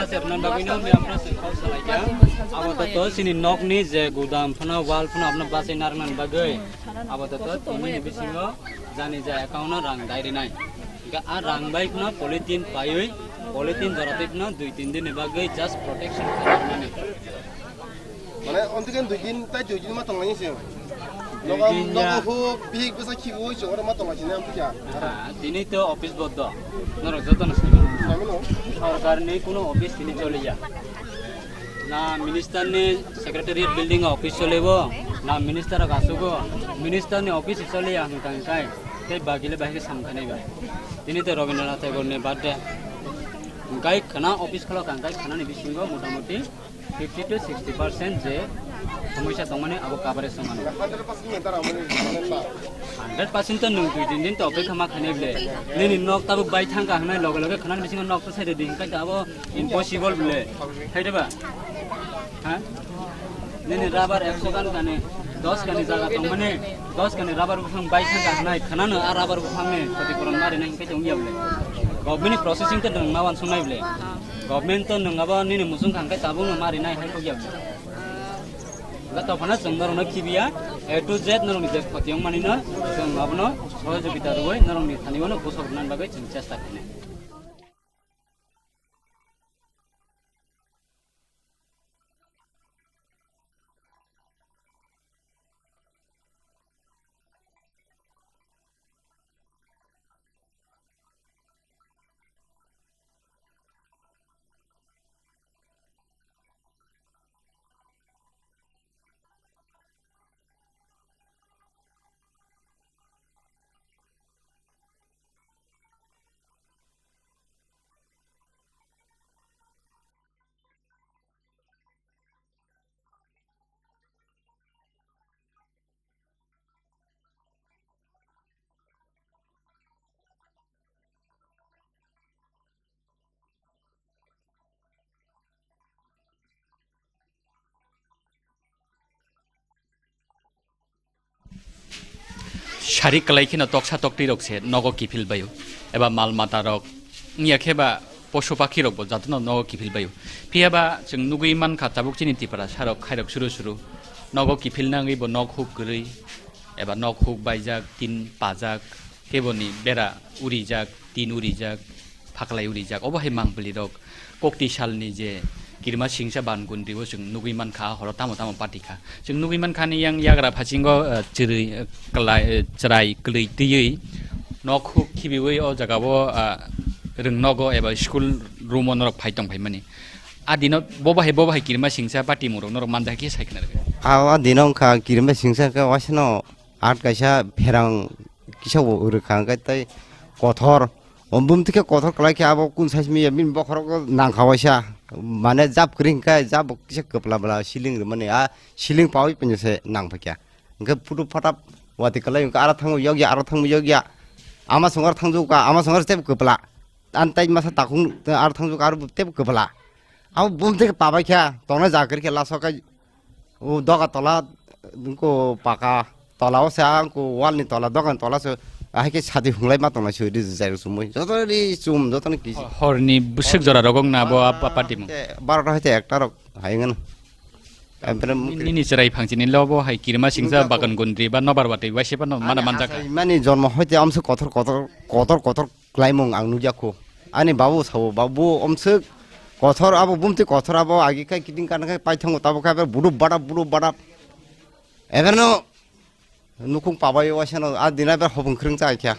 Abo to chini nokni je gudam phano wall phano abono bachai narwknani bagwi. Abo to to tini ni bisingo jani ja account o rang dai rinai. Hingke a rang bai phano polythene paiwi, polythene jora twi phano dui tin din ni bagwi just protection khainani. Mane, ontiken dui din tai dui din ma tonglaini se. Dui din ya. Nogo huk, bihik bwsa khibiwi se oro ma tonglaisini ang phuya. Ha, tini to office bodo. Norok jotono sinimano. Sinimano? Sorkarni kuno office tini choliya. Na minister ni secretariat building o office cholibo, na minister rok asugo, minister ni office choliya hwnkha hwnkhe tei bagile bahai khe samkhanai ba. Tini tei Rabindranath Tagore ni birthday. Hwnkhe khwna office kholo kha hwnkhe khwnani bisingo motamuti fifty to sixty percent je somoisa tongmani abo coverage tongmani. Hundred percent to nwng dui din din to operation ma khainai ble. Nini nok tabuk bai thangkha hwnai loge loge khwnani bisingo nok to sai de din kai abo impossible ble. Hai de ba? Ha? Nini rubber ekso gan kani, dos kani jaga tongmani, dos kani rubber buphang bai thangkha hwnai khwnano a rubber buphangni khoti puron mari nai kai tong ya ble. Government ni processing to nwng ma wansuk nai ble. Government to nwng abo nini musung khang kai tabuk no mari nai hai kok ya ble. Ga to phana chwng norokno khibiya, A to Z norokni je khoti wngmani no chwng abono sohojogita rwui norokni thani bono bosok rwna bagwi chwng chesta khainai. Sari kwlai kheno toksa toktwi rok se nogo kiphil baio, eba mal mata rok, wngya khe ba posu pakhi rok bo jotono nogo kiphil baio. Phiya ba chwng nugwi mankha tabuk chini Tiprasa rok khairok suru suru nogo kiphil nangwi bo nok huk kwrwi eba nok huk baijak, tin pajak, khe boni bera urijak, tin urijak, phaklai rijak. Obo hai mangpili rok kokti salni je kirima singsa ban gundrio chwng nugwi mankha, horo tamo tamo party kha. Chwng nugwi mankha ni yang yagra phasingo, eh, chwrwi, eh, kwlai, eh, chwrai kwlwi twiwi nok huk khibiwi o jaga o, ah, rwng nogo eba school room o norok phai tong phaimani. A dino bo bahai, bo bahai kirima singsa party mung rok norok manjak khe sai khna rwgwi. A, a dino wngkha kirima singsa khe waisano at kaisa pherang kisa bo rwkha hwnkhe tei kothor. O bumtwi khe kothor kwlai khe abo kun size miya bini bokhorok nangkha waisa. Mane jab kwrwi hwnkhe jab bo kisa kwpla bla siling rwmani a siling pawi panya se nangphaikha. Hwnkhe phutu phatap watwi kwlai hwnkhe aro thangwi yokya aro thangwi yokya. Ama songar thangjakha ama songar tebo kwpla. Ani tai masa takhuk aro thangjakha aro tebo kwpla. Abo bumtwi khe pabaikha tongnai jaga kwrwikha last o khe. O doga tola, ko paka tola o se ang ko wall ni tola, doga ni tola se, ahai khe sadi hunglai ma tongna se ri jai rw chumui. Joto ri chum, joto ni kisi. Ho-, horni bwswk jora rogong na bo ap-, ap-, party mung. Te barota hai te ekta rok hai ngan. Ampere Ni-, nini chwrai phang chini lo bo hai kirima singsa bagan gundri ba nobar watwi waise ba no mana manjak. Mani jonmo hoite amse kotor kotor, kotor kotor klaimung ang nukya kho. Ani babu sabo, babu omswk kothor abo bumtwi kothor abo agi khai kiting kana khai paithango tabo khai budu badap budu badap. Eberno nukhung pabai waisano a dina ber hobung khring chai kha.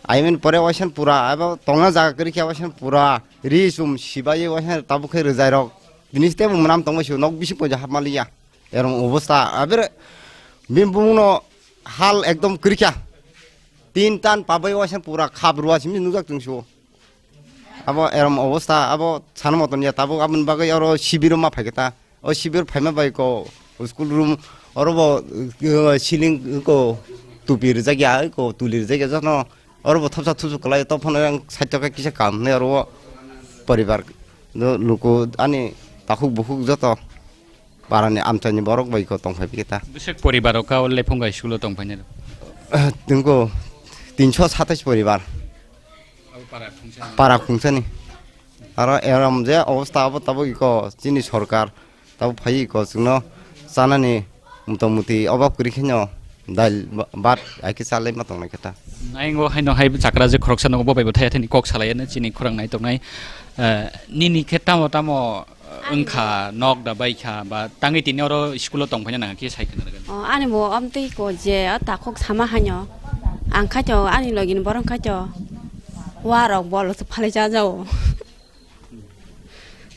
Aimen pore waisan pura abo tongna jaga kri kha waisan pura ri sum sibai waisan tabo khai rwjai rok. Tini tebo mwnam tongma sio nok bisi poja hapmaliya. Erom obostha aber bini bumungno hal ekdom kwrwikha. Tin tan pabai waisa pura khap rua simi nujak tongso. Abo erom obostha abo sana moton ya tabuk aboni bagwi oro sibiro ma phaikha ta. O sibir phaima bai ko school room oro bo, uh, ceiling ko tupi rijak ya ko tuli rijak ya jono oro bo thopsa thusu kwlai to phano yang side to kisa kam hinwi oro poribar luku ani takhuk bukhuk joto. Parani amchaini borok bai ko tongphai pikhe ta. Bwswk poribar rok ka o Lephunga school o tongphainai rok? Tingko tinso satais poribar. Abo para khungsa. Para khungsani. Aro eram je obostha abo tabuk iko chini sorkar tabuk phai iko chwngno chanani motamuti obab kwrwi khaino dail ba-, bat hai khe chalai ma tongnai khe ta. Ayang o haino hai chakra je khoroksa nogo bo bai bo thaya thani kok salai ano chini khorang nai tongnai. Eh, nini khe tamo tamo wngkha nok da bai kha ba tangwi tini oro school o tong phaina nang khe sai khna rwgani. O, ani bo amtwi ko je o takhuk sama haino ang khaito ani logi ni borok khaito wa rok bol phalai ja jao.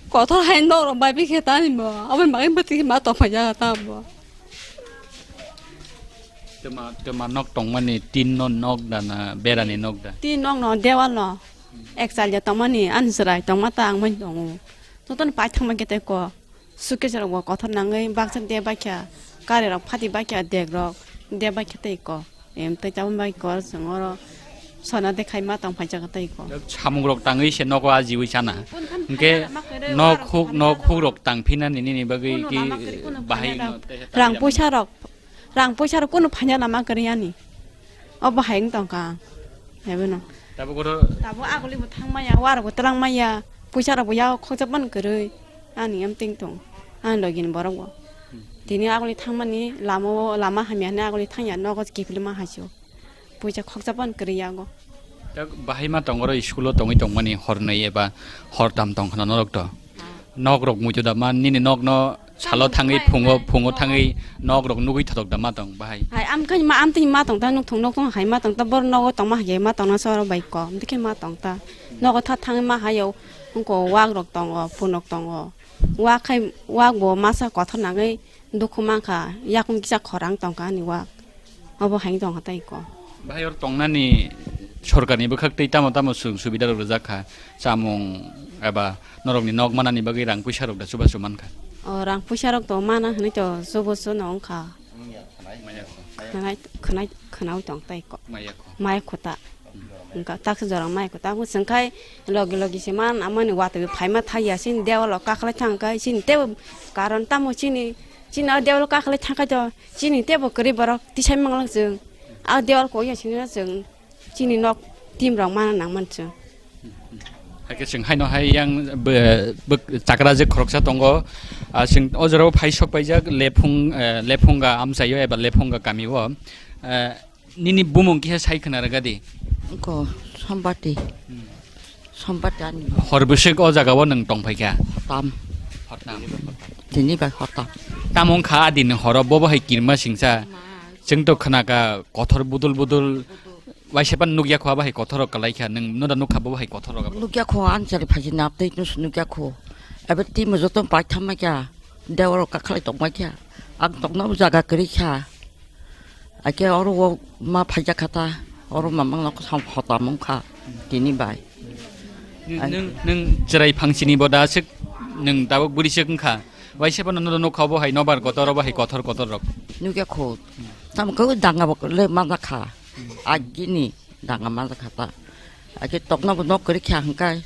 Kotor hai nok rok bai bikhe tani bo aboni bagwi bwtwi ma tong phai ja ta bo. Twma, twma nok tongmani tin no nok da na berani nok da? Tin nok no dewal no ek chalya tongmani ani chwrai tongma ta ang mai tongo. Jotono paithak mankhe tei ko. Suitcase rok bo kothor nangwi baksa de baikha, kari rok phati baikha, dek rok de baikha tei ko. Em tei tabuk bai ko chwng oro sona de khai ma tong phaijak tei ko. Samung rok tangwi se nogo ajiwi sana. Hwnkhe nok huk, nok huk rok tang phinani nini bagwi ki bahai no tei rang puisa rok, rang puisa rok kunu phaina lama kwrwi ani. O bahai wng tongkha ang. Haibono. Tabuk oro tabuk aguli bo thang maya, warok bo twlang maya, puisa rok bo yago khokjak mani kwrwi. Ani amtwing tong. Ani logi ni borok bo. Tini aguli thang mani lama o, lama hamya hwnwi aguli thang ya, nogo kiphilma hai se o. Puisa khokjak mani kwrwi yago. Tak bahai ma tong oro school o tongwi tongmani hor nai eba hor tam tong khna norok to. Nok rok muitu da man nini nok no salo thangwi phungo phungo thangwi nok rok nugwi thotok da ma tong bahai. Hai amkhani ma amtwini ma tong ta nuk thung nok thung hai ma tong ta bor nogo tong ma hai ma tong na soro bai ko amtwikhe ma tong ta nogo tha thangwi ma hayo wngko wak rok tongo phunok tongo wak khai wak bo masa kothor nangwi dukhu mankha yakung kisa khorang tongkha ani wak. Obo hai tongkha tei ko. Bahai oro tongnani sorkarni bwkhak tei tamo tamo sujug subida rok rijak kha, chamung eba norokni nok manani bagwi rang puisa rok da chubachu mankha? O rang puisa rok to mana hwnwi to chubachu no wngkha. Khwnai, khwnai, khwnaui tong tei ko. Maya kho. Maya kho ta. Wngkha taksa jorang maya kho ta. Chwng khai logi logi se man amani watwi phaima thaiya chini dewalo kakhwlai thang khai chini tebo karon tamo chini, chini o dewalo kakhwlai thang khai to chini tebo kwrwi borok tisai manglak chwng. A dewal kok ya sini na chwng chini nok tim rok mana nang man chwng. Hakhe chwng haino hai yang bw-, bw-, chakra je khoroksa tongo, ah, chwng o jorao phai sok paijak Lephung, eh, Lephunga amchaio eba Lephunga kamio, eh, nini bumung kisa sai khna rwgadi? Ko Sombati. Hmm. Sombar ani. Hor bwswk o jaga o nwng tong phai kha? Hotam. Hotam. Tini bai hotam. Tamo wngkha a din horo bo bo hai kirma singsa. Chwng to khna kha kothor budul budul. Waisa pan nukya kho abo hai kothor rok kwlai kha. Nwng no da nukha bo bo hai kothor rok abo. Nukya kho, ang chari phaji nap tei nus nukya kho. Abo timo joto pai thamma kya. Dewar rok kakhlai tongma kya. Ang tongna jaga kwrwi kha. Ake oro o ma phaijak kha ta, oro mamang no sam hotam wngkha tini bai. Nwng, nwng, nwng chwrai phangsini bo da swk, nwng tabuk bwrwi swk wngkha. Waisa phano nono nukha bo hai nobar kotor, bo hai kotor kotor rok. Nukya kho. Tamo khe danga bo le manjak kha. Agini danga manjak kha ta. Ake tokna bo nok kwrwi kha hwnkhai.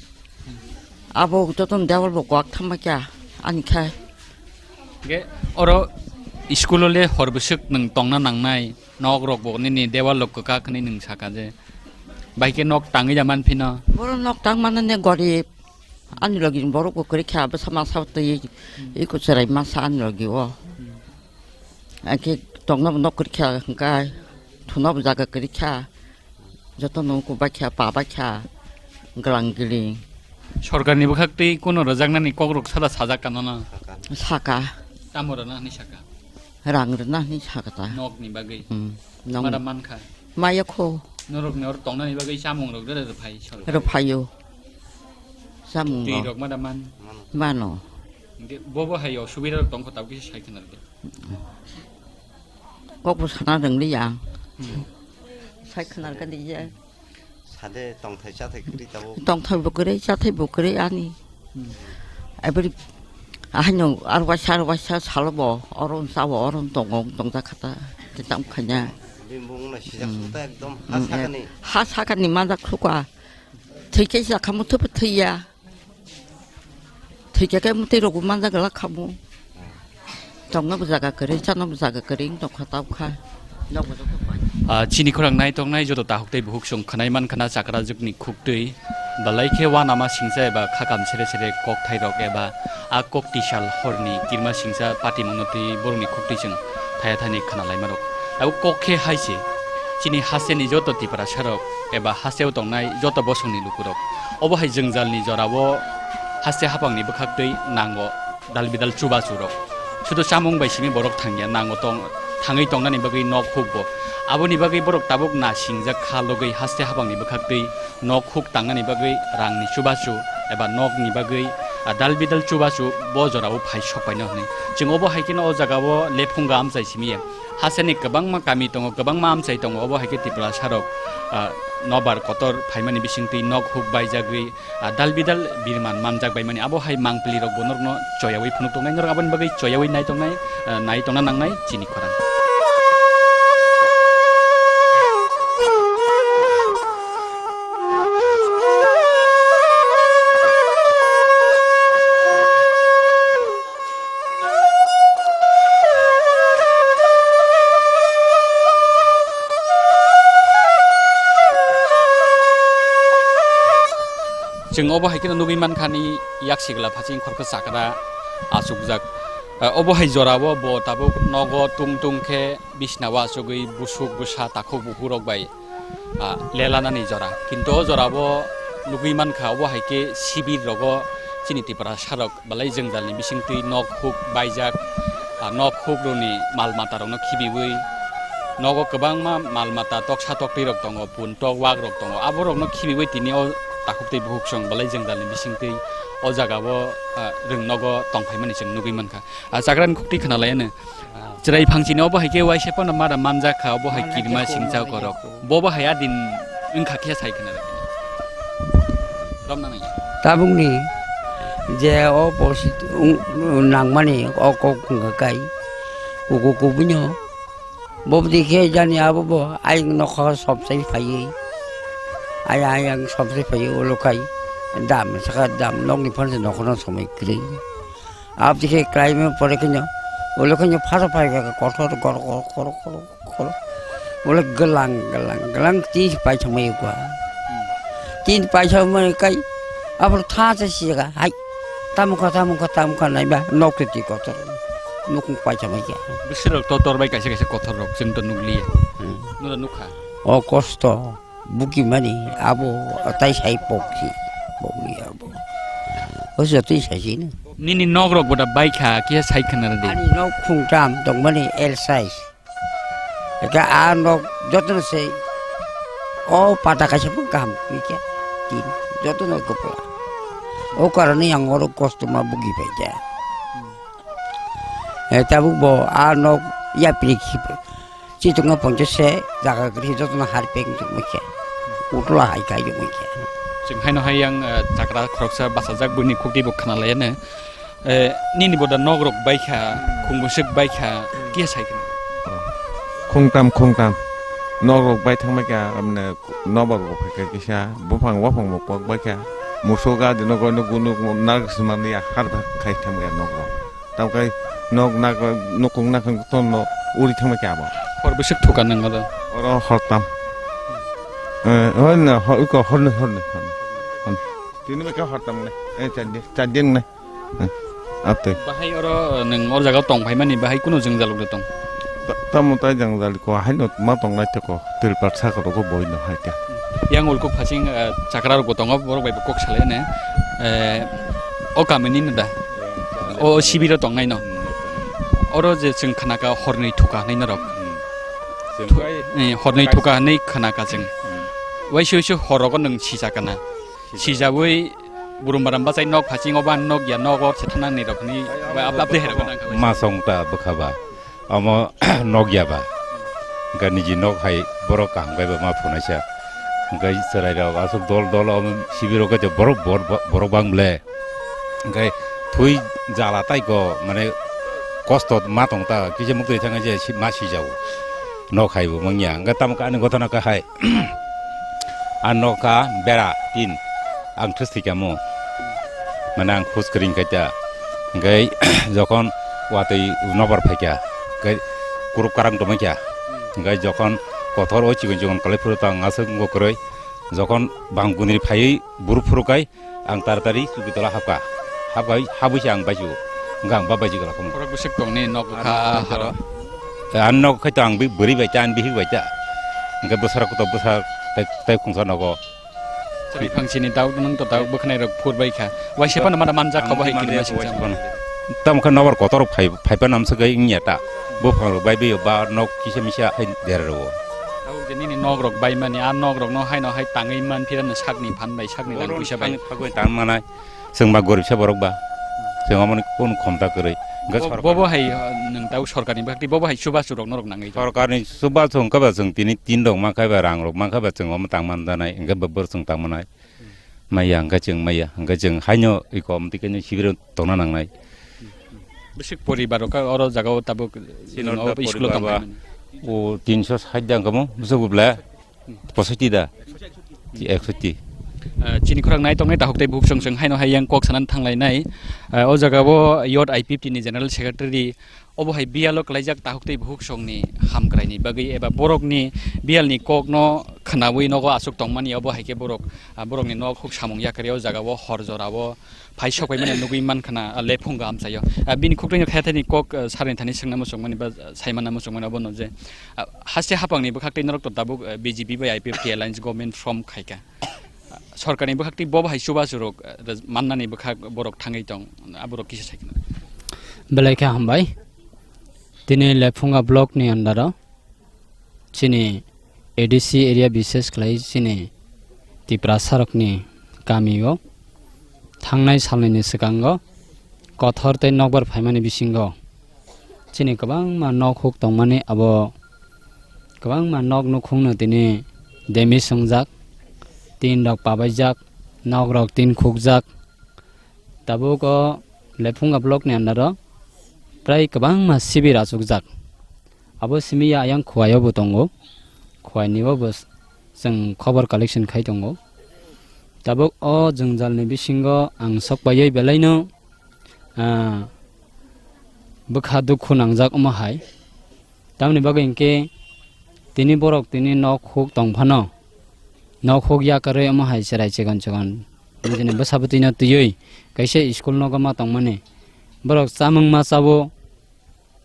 Abo jotono dewal bo kwak thangma kya ani khai. Ge oro school o le hor bwswk nwng tongna nangnai, nok rok bo nini dewal rok kwkak hwnwi nwng saka je. Bai khe nok tangwi ya man phino. Boro nok tang mano ne gorib. Ani logi borok bo kwrwi kha bwsa masa twi iko chwrai masa ani logi o. Ake tokna bo nok kwrwi kha hwnkhai. Thuna bo jaga kwrwi kha. Joto no kubakha, pabakha, glang gling. Sorkarni bwkhak twi kuno rwjaknani kokrok sala sajak kano na? Saka. Tamo rwna hwnwi saka? Rang rwna hwnwi saka ta. Nokni bagwi? Hmm. Nong- Mada mankha? Maya kho. Norokni oro tongnani bagwi chamung rok rwrwi rwphai sorkar? Rwphaio. Chamung Twi rok. Rok mada man? Mano. Hingke bobo hai osubida rok tongkha tabuk kisa sai khna rwdi. Kok bo sana rwngli ang. Hmm. Sai khna rwkha di je. Sade tongthai chathai kwrwi tabuk. Tongthai bo kwrwi, chathai bo kwrwi ani. Hmm. Ebri ahino arwaisa, arwaisa salo bo, oro sao, oro tongo, tongja khata, tei tamo khanya. Bini bung no sijak Hmm. suta ekdom Hmm, ha sakani. Ha sakani manjak khuka. Thwikhe sakha muthubo thwiya. Thwikhe khe mwtwi rokbo manjak glak khamu. Tongna bo jaga kwrwi, chana bo jaga kwrwi wng tongkha tabukha. Nokbo joto pai. Ah, chini khorang naitok nai joto tahuk tei buhuk song khwnai mankha na chakra jukni khuktwi. Balai khe uanama singcha eba khakam sere sere kokthai rok eba a kok tisal horni kirma singcha patimungno twi borokni khuktwi chwng thaya thani khwnalaimarok. Abo kok khe hai se, chini hasteni joto Tiprasa rok eba hasteo tongnai joto bosongni lukurok. Obo hai jwngjalni jorao haste haphangni bwkhaktwi nango dal bidal chubachu rok. Sudo chamung bai simi borok thangya, nango tong, thangwi tongnani bagwi nok huk bo. Aboni bagwi borok tabuk na singjak kha logwi haste haphangni bwkhaktwi nok huk tangnani bagwi rangni chubachu eba nokni bagwi, ah, dal bidal chubachu bo jorao phai sokpaino hwnwi. Chwng obo hai kheno o jagao lephunga amchai simi ya. Hasteni kwbangma kami tongo, kwbangma amchai tongo, obo hai khe Tiprasa rok, ah, nobar kotor phaimani bisingtwi nok huk baijagwi, ah, dal bidal birman manjak baimani. Abo hai mangpili rok bo norokno choyawi phunuk tongnai, norok aboni bagwi choyawi nai tongnai, ah, nai tongna nangnai chini khorang. Chwng obo hai kheno nugwi mankha ni yak sigla phaching khorkhe chakra achukjak. Ah, obo hai jorao bo tabuk nogo tung tung khe bisnao achugwi busuk bwsa takhuk bukhuk rok bai, ah, lelanani jora. Kintu o jorao nugwi mankha, obo hai khe sibir rogo chini Tiprasa rok belai jwngjalni bisingtwi nok huk baijak, ah, nok huk rokni mal mata rokno khibiwi, nogo kwbangma mal mata toksa toktwi rok tongo, pun tok wak rok tongo, abo rokno khibiwi tini o takhuk tei buhuk song belai jwngjalni bisingtwi o jagao, ah, rwng nogo tongphaimani chwng nugwi mankha. Ah, chakrani khuktwi khwnalaiano. Chwrai phangchini obo hai khe uaisa phano mada manjak kha, obo hai kirma singcha korok. Bobo hai adin wngkha khe sai khna rwkha. Romna nangya. Tabukni je o posit wng-, nangmani o kok wngkha kai. Kuku kubuino. Bobdi khe jani abo bo ayang nokha somsai phaiwi. Ayang ayang somsai phaiwi ulo kai. Dam saka dam nokni phansa nokha no somai kwrwi. Abdi khe klaima pore kheno, ulo kheno pharo phai kha kothor kor kor kor kor kor. Ulo glang glang glang tin pai thangmai kha. Tin pai thangmai kai, abro tha cha si kha, hai. Tamo kha, tamo kha, tamo kha naiba, nok te ti kotor. Nok pai thangmai kha. Bisirok to tor bai kaisa kaisa kothor rok chwng to nukliya. Hmm. Nura nukha. O kosto. Bukimani abo tai sai pokchi. Bogli abo. O jotoi saisino. Nini nok rok boda bai kha, kisa sai khna rw di. Ani nok khungtam tongmani L size. Eka a nok jotono se o pata kaisa pun kaham kwrwi khe tin jotono kwpla. O karone ang oro kosto ma bugi pai kha. E tabuk bo a nok yapri khipe. Chitokno poncho se jaga kwrwi jotono harpeng tongmai khe. Utla hai kai tongmai khe. Chwng haino hai yang, eh, chakra khoroksa bachajak buini khukti bo khna lai ne. Eh, nini boda nok rok bai kha, khung bwswk bai kha, kisa sai khna. Khungtam, khungtam. Nok rok bai thangbai kha, amne nobar rok phai kha kisa, buphang waphang bo kok bai kha. Muso gadi no goi no gunu narwk swnam ya har khai thangbai kha nok rok. Tam kai nok nak nukung nak ton no uri thangbai kha abo. Hor bwswk thuka nang oro? Oro hortam. Eh, hor na, hor ko hor ni, hor ni, hor ni. Hor ni. Tini bai kha hortam ne. Eh, char din, char din ne. Hmm. Atwi. Bahai oro nwng or jaga tong phaimani bahai kunu jwngjal uk de tong? Ta-, tamo tai jwngjal ko haino ma tong nai te ko, tilpar saka rok bo boi no hai khe. Yang ulkuk phasing, eh, chakra rok bo tongo, borok bai bo kok salai ne. Eh, o kamini no da? O sibiro tong nai no? Oro je chwng khna kha horni thuka hinwi norok. Hmm. Chwng Thu-, bai eh, horni kai- thuka hinwi khna kha chwng. Hmm. Waisa waisa hor rogo nwng sija kana. Sijawi burum baram bachai nok phasingo ba nok ya nok or se thanang ni rok ni. Ai, ba ap-, ap de herok nang kha. Ma song ta bwkha ba. Omo nok ya ba. Hwnkhe niji nok hai borok kaham khe ba ma phunaisa. Hwnkhe chwrai rok aswk dol dol omo sibirok khe borok bor-, borok bang ble. Hwnkhe thui jala tai ko mane kosto ma tong ta kisa muk twi thang je si-, ma sijao. Nok hai bo mangya. Hwnkhe tamo khe ani gotona khe hai. A nokha bera tin, ang thwsthikamo. Mane ang khus kring khaita. Hwnkhe jokhon watwi nobar phaikha, hwnkhe kuruk karang tongmaikha. Hwnkhe jokhon kothor o chikon chikon kwlai phuru tong aswk wngkha kwrwi. Jokhon bang gunri phaiwi buru phuru kai, ang taratari chuki tola hapkha. Hapkha, habwi se ang baiju. Hwnkhe ang ba baiji gala khamu. Borok bwswk tongni nok kha haro. Ang nok khai to ang bwrwi bai ta, ang bihik bai ta. Hwnkhe bwsarok to bwsa tai, tai khungsa nogo. Chwrai phangsini dauk nwng to dauk bwkhwnai rok phur bai kha. Waisa phano mada manjak kha bo hai kirima singsa. Tamo khe nobar kotor phai, phai phano amswk hai wngya ta. Buphang rok bai bio ba nok kisa misa hai dera rwo. Tabuk je nini nok rok bai mani, a nok rok no hai no hai tangwi man phira no sakni phan bai sakni rang puisa bai. Phagwi tang manai. Chwng ba gorib se borok ba. Chwng omo ni kunu khomta kwrwi. Hwnkhe bo, sorkar bo bo hai, uh, nwng tabuk sorkar ni bwkhak twi bo bo hai chubachu rok norok nangwi. Sorkar ni chubachu hwnkhe ba chwng tini tin rok mankha ba rang rok mankha ba chwng omo tang man janai. Hwnkhe bo, bo chwng tang manai. Maya hwnkhe chwng maya, hwnkhe chwng haino iko omtwi khe sibiro tongna nangnai. Bwswk poribar rok oro jaga o tabuk chini chwng o ta school o poribar tong ba phaimani? O tinso sait da hwnkhe mo bwswk bwble posoiti da. Eksoiti. Ah, chini khorang nai tongnai takhuk tei bukhuk song song haino hai yang kok sanan thanglainai. Ah, o jaga o Youth I P F T ni General Secretary obo hai biyalo kwlaijak takhuk tei bukhuk songni hamkraini bagwi eba borokni biyalni kokno khwnawi nogo aswk tongmani, obo hai khe borok, ah, borokni nok huk samung yakarwi o jagao hor jorao phai sokpaimani nugwi mankha na, ah, lephungo amchaio. Ah, bini khuktoino khayathani kok, ah, sarni thani swngna muchungmani ba, ah, saimanna muchungmani obono je, ah, haste haphangni bwkhak tei norok to tabuk, ah, B J P bai I P F T alliance government form khaikha. Sorkarni bwkhak tei bo bahai chubachu rok, eh, mannani bwkhak borok thangwi tong, aborok kisa sai khna. Belai khe hambai. Tini Lephunga block ni under o chini A D C area, bishesh khlai chini Tiprasa rokni kami o thangnai salnwi ni swkango kothor tei nokbar phaimani bisingo chini kwbangma nok huk tongmani, abo kwbangma nok nukhungno tini damage wngjak, tin rok pabaijak, nok rok tin khukjak. Tabuk o Lephunga block ni under o prai kwbangma sibir achukjak. Abo simi ya ayang Khowai o bo tongo, Khowai ni o bo chwng khobor collection khai tongo. Tabuk o jwngjal ni bisingo ang sok paiwi belai no, ah, bwkha dukhu nangjak omo hai. Tamoni bagwi hinkhe tini borok tini nok huk tong phano, nok huk yakarwi omo hai chwrai chikon chikon nijini bwsa bwtwino twiwi kaisa school nogo ma tongmani. Borok chamung ma chao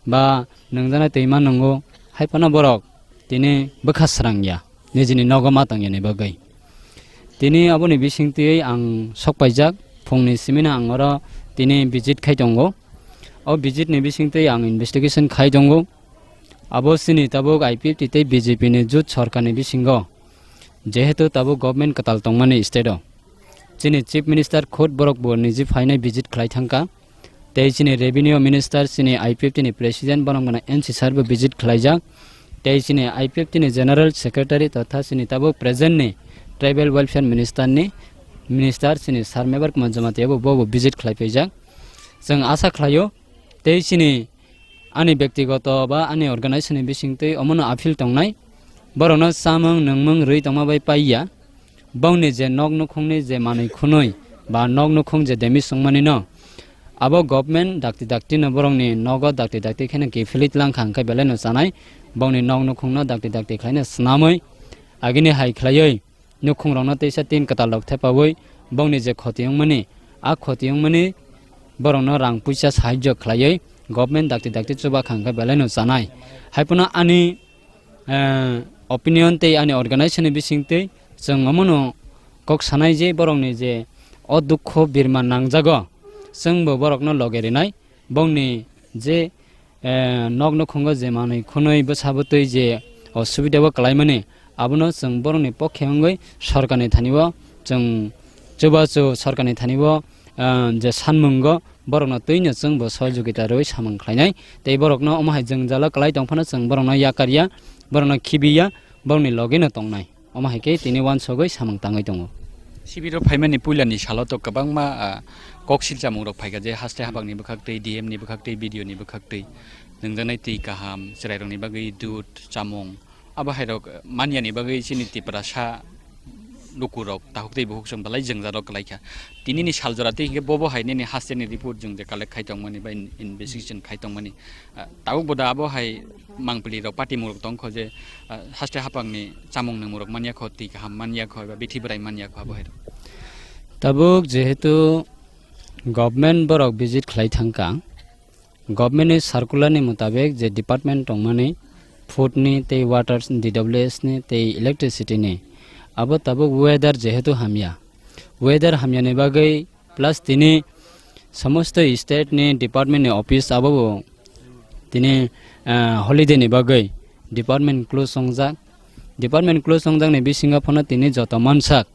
ba nungjaknai twi ma nungo, hai phano borok tini bwkha srang ya nijini nogo ma tong yani bagwi. Tini aboni bisingtwi ang sok paijak, phungni simino ang oro tini visit khai tongo. O visit ni bisingtwi ang investigation khai tongo. Abo chini tabuk I P F T tei B J P ni jut sorkar ni bisingo, jehetu tabuk government kwtal tongmani state o, chini Chief Minister khud borok bo niji phainai visit khlai thangkha. Tei chini Revenue Minister, chini I P F T ni President, bono gana N C sir bo visit khlaijak. Tei chini I P F T ni General Secretary totha chini tabuk present ni Tribal Welfare Minister ni Minister chini Sir Mebar Kumar Jamatia bo, bo, bo visit khlai paijak. Chwng asa khlaio tei chini ani bektigoto ba ani organization ni bisingtwi omono appeal tongnai. Borokno chamung nungmung rwi tongma bai paiya. Bongni je nok nukhungni je manwi khunui ba nok nukhung je damage wngmani no, abo government dakti dakti no borokni nogo dakti dakti kheno kiphilwi tlang kha hwnkhe belai no chanai. Bongni nok nukhungno dakti dakti khlaino swnamwi agini hai khlaiwi nukhung rokno teisa tin kwtal rok thepawi bongni je khoti wngmani, a khoti wngmani borokno rang puisa sahajyo khlaiwi government dakti dakti chuba kha hwnkhe belai no chanai. Hai phano ani eh, opinion tei ani organization ni bisingtwi chwng omono kok sanai je borokni je o dukho birma nangjago, chwngbo borokno loge rinai. Bongni je, eh, nok nukhungo je manwi khunui bwsa bwtwi je osubida o kwlaimani, abono chwng borokni pokhe wngwi sorkarni thani o chwng chubachu sorkarni thani o, eh, je sanmungo borokno twino chwngbo sohojogita rwui samung khlainai. Tei borokno omo hai jwngjalo kwlai tongphano chwng borokno yakarya, borokno khibiya, borokni logeno tongnai. Omo hai khe tini uansugui samung tangwi tongo. Sibiro phaimani puilani salo to kwbangma, ah, kok silchamung rok phaikha, je haste habangni bwkhaktwi, D M ni bwkhaktwi, B D O ni bwkhaktwi, nwngjaknai twi kaham, chwrairokni bagwi dud, chamung, abo hairok, eh, manyani bagwi chini Tiprasa lukurok takhuk tei bukhuk chwng belai jwngjal rok kwlaikha. Tinini sal jora tei hinkhe bobo hai nini hasteni report chwng je collect khai tongmani ba in-, investigation khai tongmani, ah, tabuk boda abo hai mangpili rok patimung rok tongkho je, ah, haste hapangni chamung nungmung rok manyakho, twi kaham manyakho eba bithi bwrai manyakho abo hai rok. Tabuk jehetu government borok visit khlai thangkha, government ni circular ni mutabik je department tongmani, food ni tei water, D W S ni tei electricity ni, abo tabuk weather jehetu hamya, weather hamya ni bagwi plus tini somosto state ni department ni office abo bo tini, ah, holiday ni bagwi department close wngjak. Department close wngjak ni bisingo phano tini joto mansak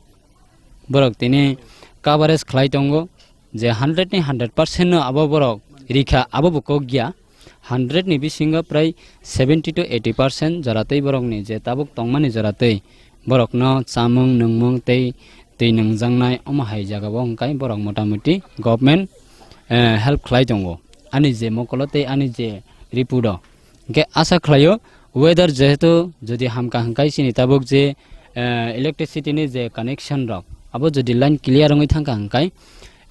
borok tini coverage khlai tongo je hundred ni hundred percent no abo borok rikha, abo bo kok ya. Hundred ni bisingo prai seventy to eighty percent joratwi borokni je tabuk tongmani joratwi borokno chamung nungmung tei twi nungjaknai omo hai jagao hwnkhe borok motamuti government, eh, help khlai tongo ani je mokolo tei ani je report o. Hwnkhe asa khlaio, weather jehetu jodi hamkha hwnkhe chini tabuk je, eh, electricity ni je connection rok, abo jodi line clear wngwi thangkha hwnkhe,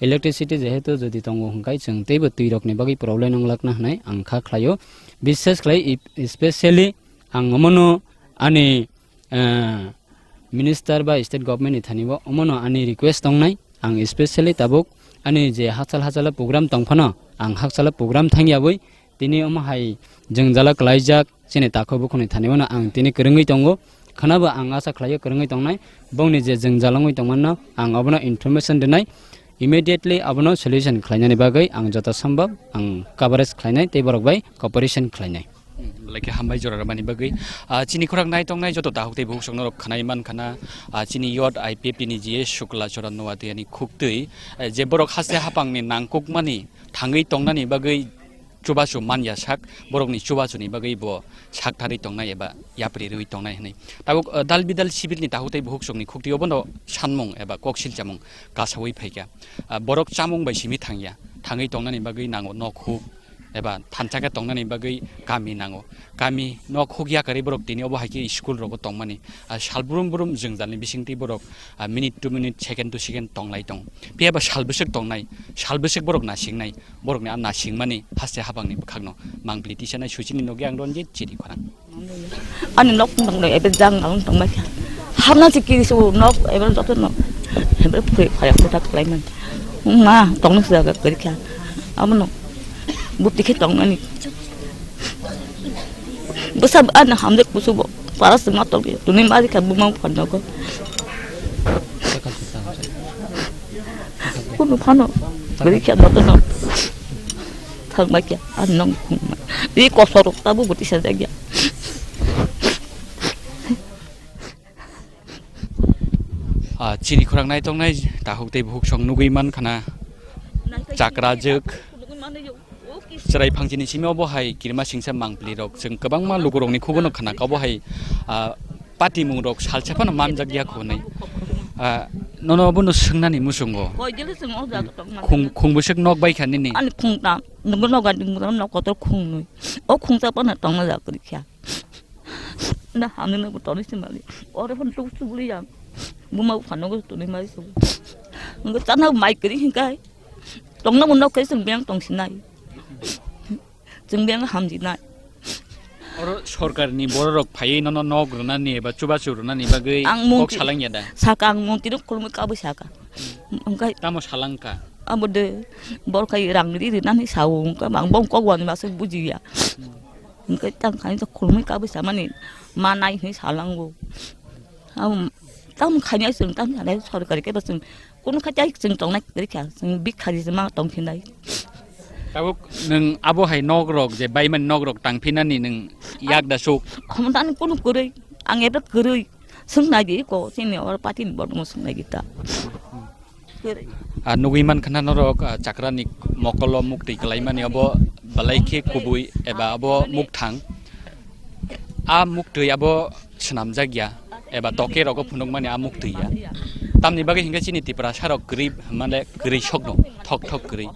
electricity jehetu jodi tongo hwnkhe chwng teibo twi rokni bagwi problem wnglakna hwnwi ang kha khlaio. Bishes khlai, specially ang omono ani, eh, minister ba state government ni thani bo omono ani request tongnai. Ang specially tabuk ani je hakchal hakchalo program tongphano, ang hakchalo program thangyawi tini omo hai jwngjalo kwlaijak chini takhuk bukhukni thani bono ang tini kwrwngwi tongo. Khwnabo ang asa khlaio kwrwngwi tongnai, bongni je jwngjal wngwi tongmano ang obono information rwnai. Immediately abono solution khlainani bagwi ang joto sombhob ang coverage khlainai tei borok bai cooperation khlainai. Hmm, belai khe hambai jora rwmani bagwi. Ah, chini khorang nai tongnai joto takhuk tei bukhuk songno rok khwnai man khana, ah, chini yot I P F T ni G S Shukla Charan Noatia ni khuktwi, eh, je borok haste hapangni nangkukmani thangwi tongnani bagwi chubachu man ya sak, borokni chubachuni bagwi bo sak tharwi tongnai eba yapri rwi tongnai hwnwi. Tabuk, ah, dal bidal sibilni takhuk tei bukhuk songni khuktwi obono sanmung eba kok silchamung kasawi phaikha. Ah, borok chamung bai simi thangya, thangwi tongnani bagwi nango nok huk eba thansa khe tongnani bagwi kami nango. Kami nok huk yakarwi borok tini obo hai khe school rogo tongmani. Ah, sal brum brum jwngjalni bisingtwi borok, ah, minute to minute, second to second tonglai tong. Phiya ba sal bwswk tongnai, sal bwswk borok nasingnai, borokni a nasingmani haste habangni bwkhakno mangpili tisanai suchini nokya ang Ranjit chiri khorang. Ani nok tong dai, ebe jang ang tong bai kha. Hamna si kiri su nok, ebe joto nok. Ebe phui phaya phuta klai man. Ma, tong nuk jaga kari kha. Amo no. Bupti khe tong ani. Bwsa ani hamjak kusu bo. Para sima tong. Tuni ma kha buma phon nogo. Kunu phano gari kya joto no thang bai kya, ani nong khung ma. Ri kosor rok tabo boti sa jagya. Ah, chini khorang nai tongnai, tahuk tei buhuk song nugui man khana, chakra jwk. Chwrai phangchini simi obo hai kirima singsa mangpili rok, chwng kwbangma lukurokni khugono khna kha obo hai, ah, patimung rok salsa phano manjak ya kho hwnwi. Ah, nono obono swngnani muchungo. Koi jele chwng o jaga tongma khung, khung bwswk nok bai kha nini? Ani khung tam, nungno nok ani khung tam, nok kotor khung nwi. O khung chapana tongna jak kri kha. Na hamni no toni simali. Ore phon tuk subuli yang. Buma phano go toni mai su. Ngo chana mai kri hinkai. Tongna mun nok kai sung biang tong sinai. Chwng beng hamjinai. Oro sorkarni bororok phaiwi nono nok rwnani eba chubachu rwnani bagwi ang kok mungti-, salang ya da? Saka ang mungtiro khulumwi kabwi saka. Wngkha tamo salang kha? Abo de borok khai rang ri rinani sao wngkha, ang bong kok wani masa bujiya. Hmm. Wngkha tang khai khulumwi kabwi samani ma nai hwnwi salango. Abo tamo khainai chwng tamo sanai sorkari kebo chwng Kunu kha tai chwng tongnai kwrwi kha, chwng bik kha rijima tong phinai. Tabuk nwng abo hai nok rok je baimani nok rok tang phinani nwng yak da sok? Khomotani kunu kwrwi, ang eba kwrwi. Swng nai di ko, chini or party ni borok no swng nai di ta. Kwrwi. Ah, nugui man khana norok, ah, chakrani mokolo muktwi kwlaimani abo balai khe kubui eba abo mukthang. A muktwi abo swnamjak ya, eba toke rogo phunukmani a muktwi ya. Tamni bagwi hinkhe chini Tiprasa rok kwrwi, mane kwrwi sokno, thok thok kwrwi.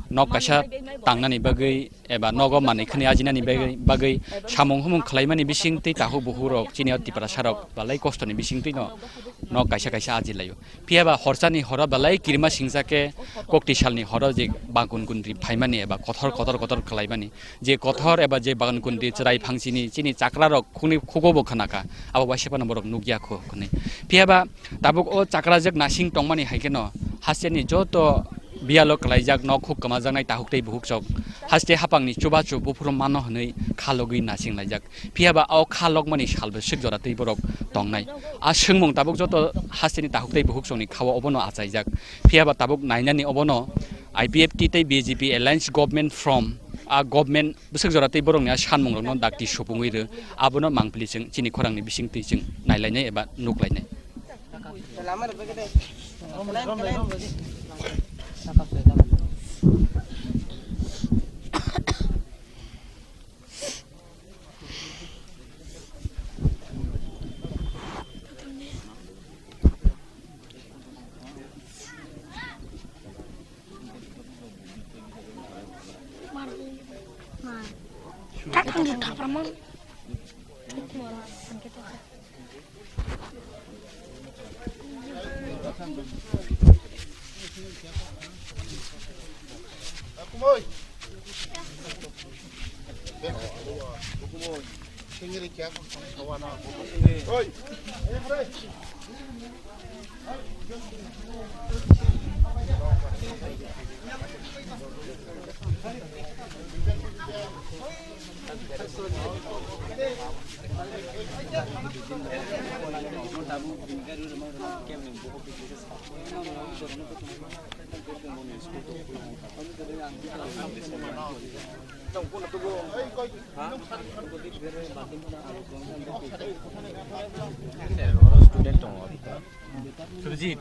Nok kaisa tangnani bagwi eba nogo manwi khwnwi ajinani bagwi, bagwi samung humung khlaimani bisingtwi tahuk buhuk rok chini o Tiprasa rok balai kostoni bisingtwi no nok kaisa kaisa ajilaio. Phiya ba horsani horo belai kirima singsa khe kokti salni horo je bagun gundri phaimani eba kothor kotor kotor khlaimani, je kothor eba je bagun gundri chwrai phangchini chini chakra rok khuni khugo bo khna kha, abo waisa phano borok nukya kho hwnwi. Phiya ba tabuk o chakra jwk nasing tongmani hai kheno hasteni joto biyalo kwlaijak nok huk kwmajaknai tahuk tei buhuk chok haste hapangni chubachu buphuru mano hwnwi khalogwi nasing laijak. Phiya ba o kha lokmani salbo swk jora tei borok tongnai. A swngmung tabuk joto hasteni tahuk tei buhuk chongni khao obono achaijak. Phiya ba tabuk nainani obono I P F T tei B J P alliance government from a government bwswk jora tei borokni a sanmung rokno dakti supungwi rw, abono mangpili chwng chini khorangni bisingtwi chwng nailainai eba nuklainai. Student tongo. Sujit.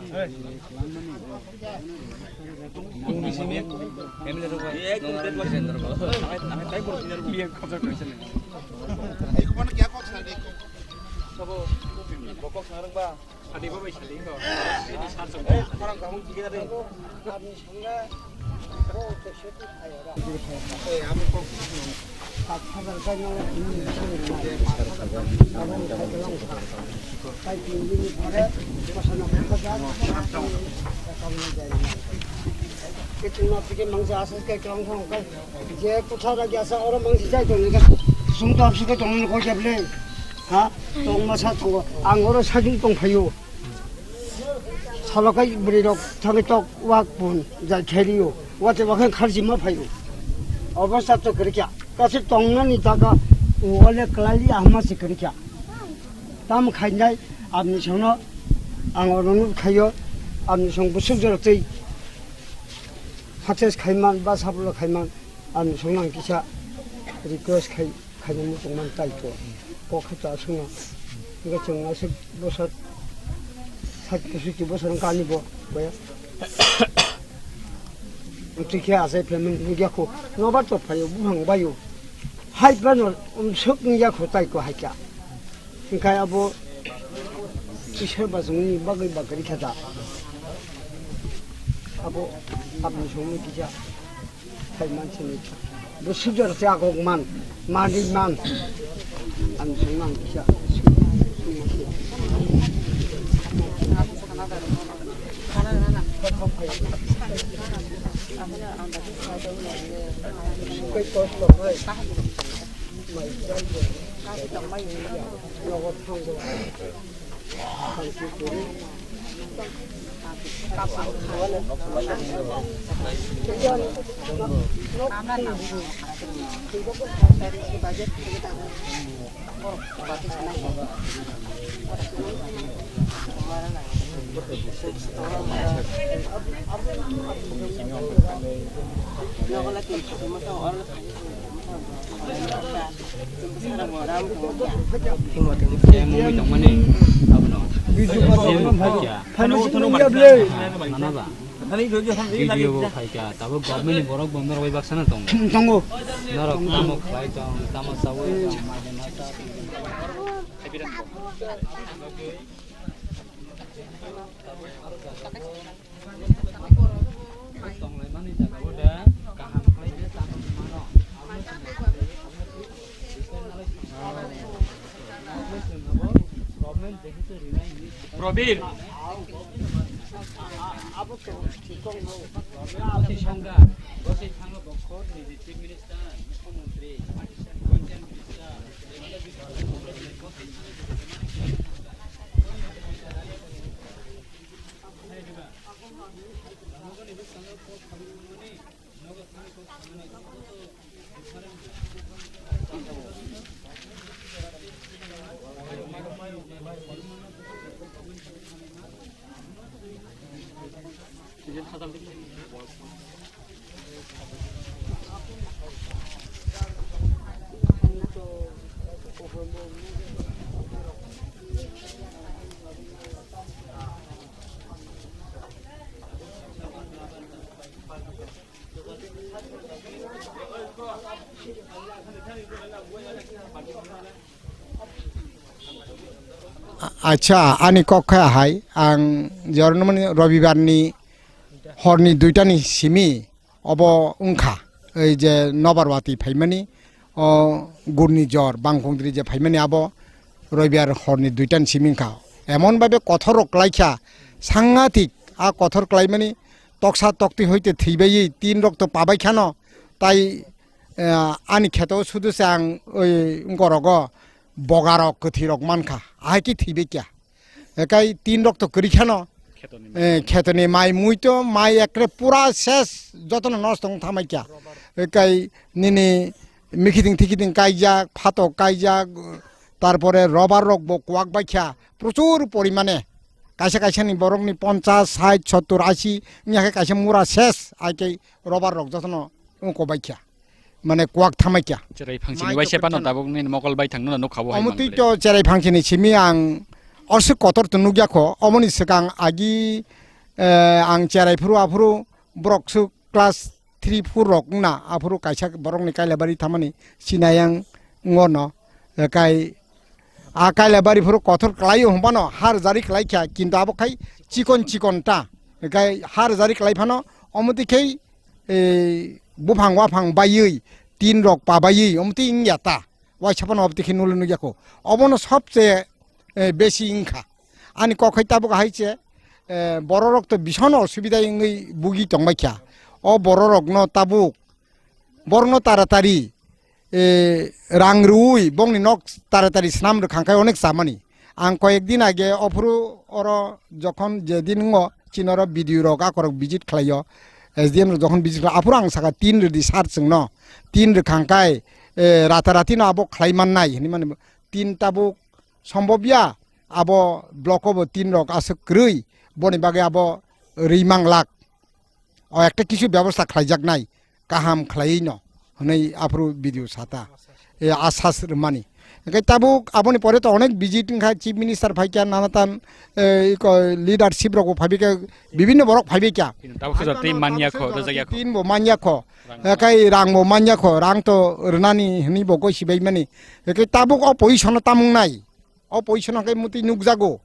Kiting ma pike mangsa asas kai tong tong kai. Je kutha da jasa oro mangsi jai tong ka. Sung tong si ka tong ko jable. Ha? Tong ma sa tong. Ang oro sajung tong phayo. Salokai bwrwi rok thangwi tok wak pun jai kherio. Wate wakhe kharji ma phaio. Obostha to kwrwikya. Kaisa tongnani jaga wale kwlaili ahma se kwrwikya. Tam khainai abni songno ang oro nuk khaio. Amni song bwswk jora tei success khaiman ba safolo khaiman, amni song nang kisa request khai, khainani tongmani tai to. Kok khe to aswkno. Hwnkhe chwng aswk bosor, sait posoiti bosor wngkha ani bo, boya. Twi khe achai phaimani nukya kho, nobar to phaio, buphang baio. Hai phano, um, swk wngya kho tai ko hai kha. Hwnkhe abo Isor bachungni bagwi bakri kha da. Abo aboni songwi kisa. Hai manchini. Bo sujor se agok man, mani man. Ang song man kisa. Mumui tongmani abono. Manaba. Video bo phaikha, tabuk government ni borok bo norok bai baksa no tongo. Tongo. Norok tamo khlai tong, tamo sawi tong, ma de ma sa. Tonglaimani jaga o da kaham khlai de tamo mano. Probir. Abo to thik wng no. Abo to songga. Bo se thango bokhor ni Chief Minister, Mukhyamantri, Pakistan, Indian Minister. A-, acha, ani kok kha hai, ang jornmani robibar ni horni duita ni simi obo wngkha, ei je nobar wati phaimani, o gurni jor bangkongdri je phaimani abo robibar horni duita ni simi wngkha. Emon babe kothor rok klaikha, sangathik a kothor klaimani toksa tokti hoite thwibai tin rok to pabai khano, tai, eh, ani kheto sudu se ang oi wngkorogo bogarok kwthwi rok mankha, ahai khe thwibai kya. Ekai tin rok to kwrwi khano, khetoni eh, mai. Khetoni mai mui to mai ekre pura ses jotono nosto wng thamai kya. Ekai nini mikhiding thikhiding kaijak, phatok kaijak, tarpore robar rok bo kwak bai kya, prochur porimane. Kaisa kaisa ni borok ni ponchas, sait, sottor, asi, wngya khe kaisa mura ses, ai khe robar rok jotono wng kobai kya. Mane kwak thamai kya. Cherai phangsini mai waisa to phano kwthang. Tabuk nini mokol bai thangno nukha bo hai omo twi mangkle. To cherai phangsini simi ang orsuk kotor to nukya kho. Omoni swkang agi, eh, ang cherai phuru aphuru borok swk class three, four rok wngna aphuru kaisa borokni Kailabari thamani sinayang ngono. Eh, kai a Kailabari phuru kothor kwlaio hwnbano har jari kwlaikha, kintu abo khai chikon chikon ta. Kai har jari kwlai phano omo twi khai, eh, buphang waphang baiwi, tin rok pa baiwi, omtwi wngya ta. Waisa phano obtwi khe nulo nukya kho. Obono sobse, eh, besi wngkha. Ani kok hai tabuk hai se, eh, bororok to bison osubida wngwi bugi tongbai kha. O bororokno tabuk, borokno taratari, eh, rang rwui bongni nok taratari swnam rwkha khe onek chamani. Ang koyek din age ophuru oro jokhon je din wngo, chini oro B D O rok akorok visit khlaio, S D M rok jokhon visit khlaio, aphuru ang saka tin rwdi sir chwngno, tin rwkha khe, eh, rata rati no abo khlai mannai hinwi mani tin tabuk sombobya, abo block o bo tin rok aswk kwrwi, boni bagwi abo rwi manglak. O ekta kisu bebostha khlaijaknai, kaham khlaiwi no hwnwi aphuru B D O sata, e, asas rwmani. Hwnkhe tabuk aboni pore to onek visit wngkha, Chief Minister phaikha, nanatan, e, iko leadership rokbo phaibaikha, bibinno borok phaibaikha. Tabuk se jotoi manya kho, rwjakya kho. Tin bo manya kho, e, kai rang bo manya kho, rang to rwnani hwnwi bo goi sibaimani. Hwnkhe tabuk o position o tamung nai. O position hwnkhe mutwi nukjago.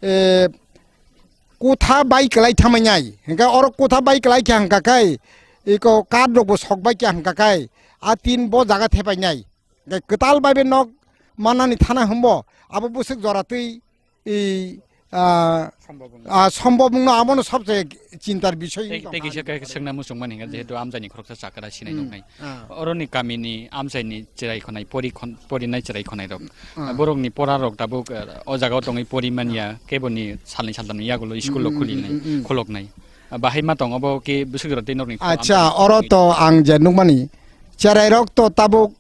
E, kotha bai kwlai thamanai. Hwnkhe oro kotha bai kwlai kha hwnkha khe, iko card rokbo sok bai kha hwnkha khe, a tin bo jaga thepainai. Hwnkhe kwtal bai be nok mannani thana hwnbo, abo bwswk jora twi, i, a, a, sombobongno abono sobse chintar bisoy wng tongkha. Tei kisa khe swngna muchungmani hwnkha, jehetu amchaini khoroksa chakra sinai nuknai. Oroni kamini amchaini chwrai khonai pori khon-, porinai chwrai khonai rok. Borokni pora rok tabuk, eh, o jaga o tongwi pori manya, keboni salni saltamni yagulo school rok khulinai, khuloknai. Ah, bahai ma tong obo ke bwswk rok tei norokni khorang. Acha, oro to ang je nukmani, cherai rok to tabuk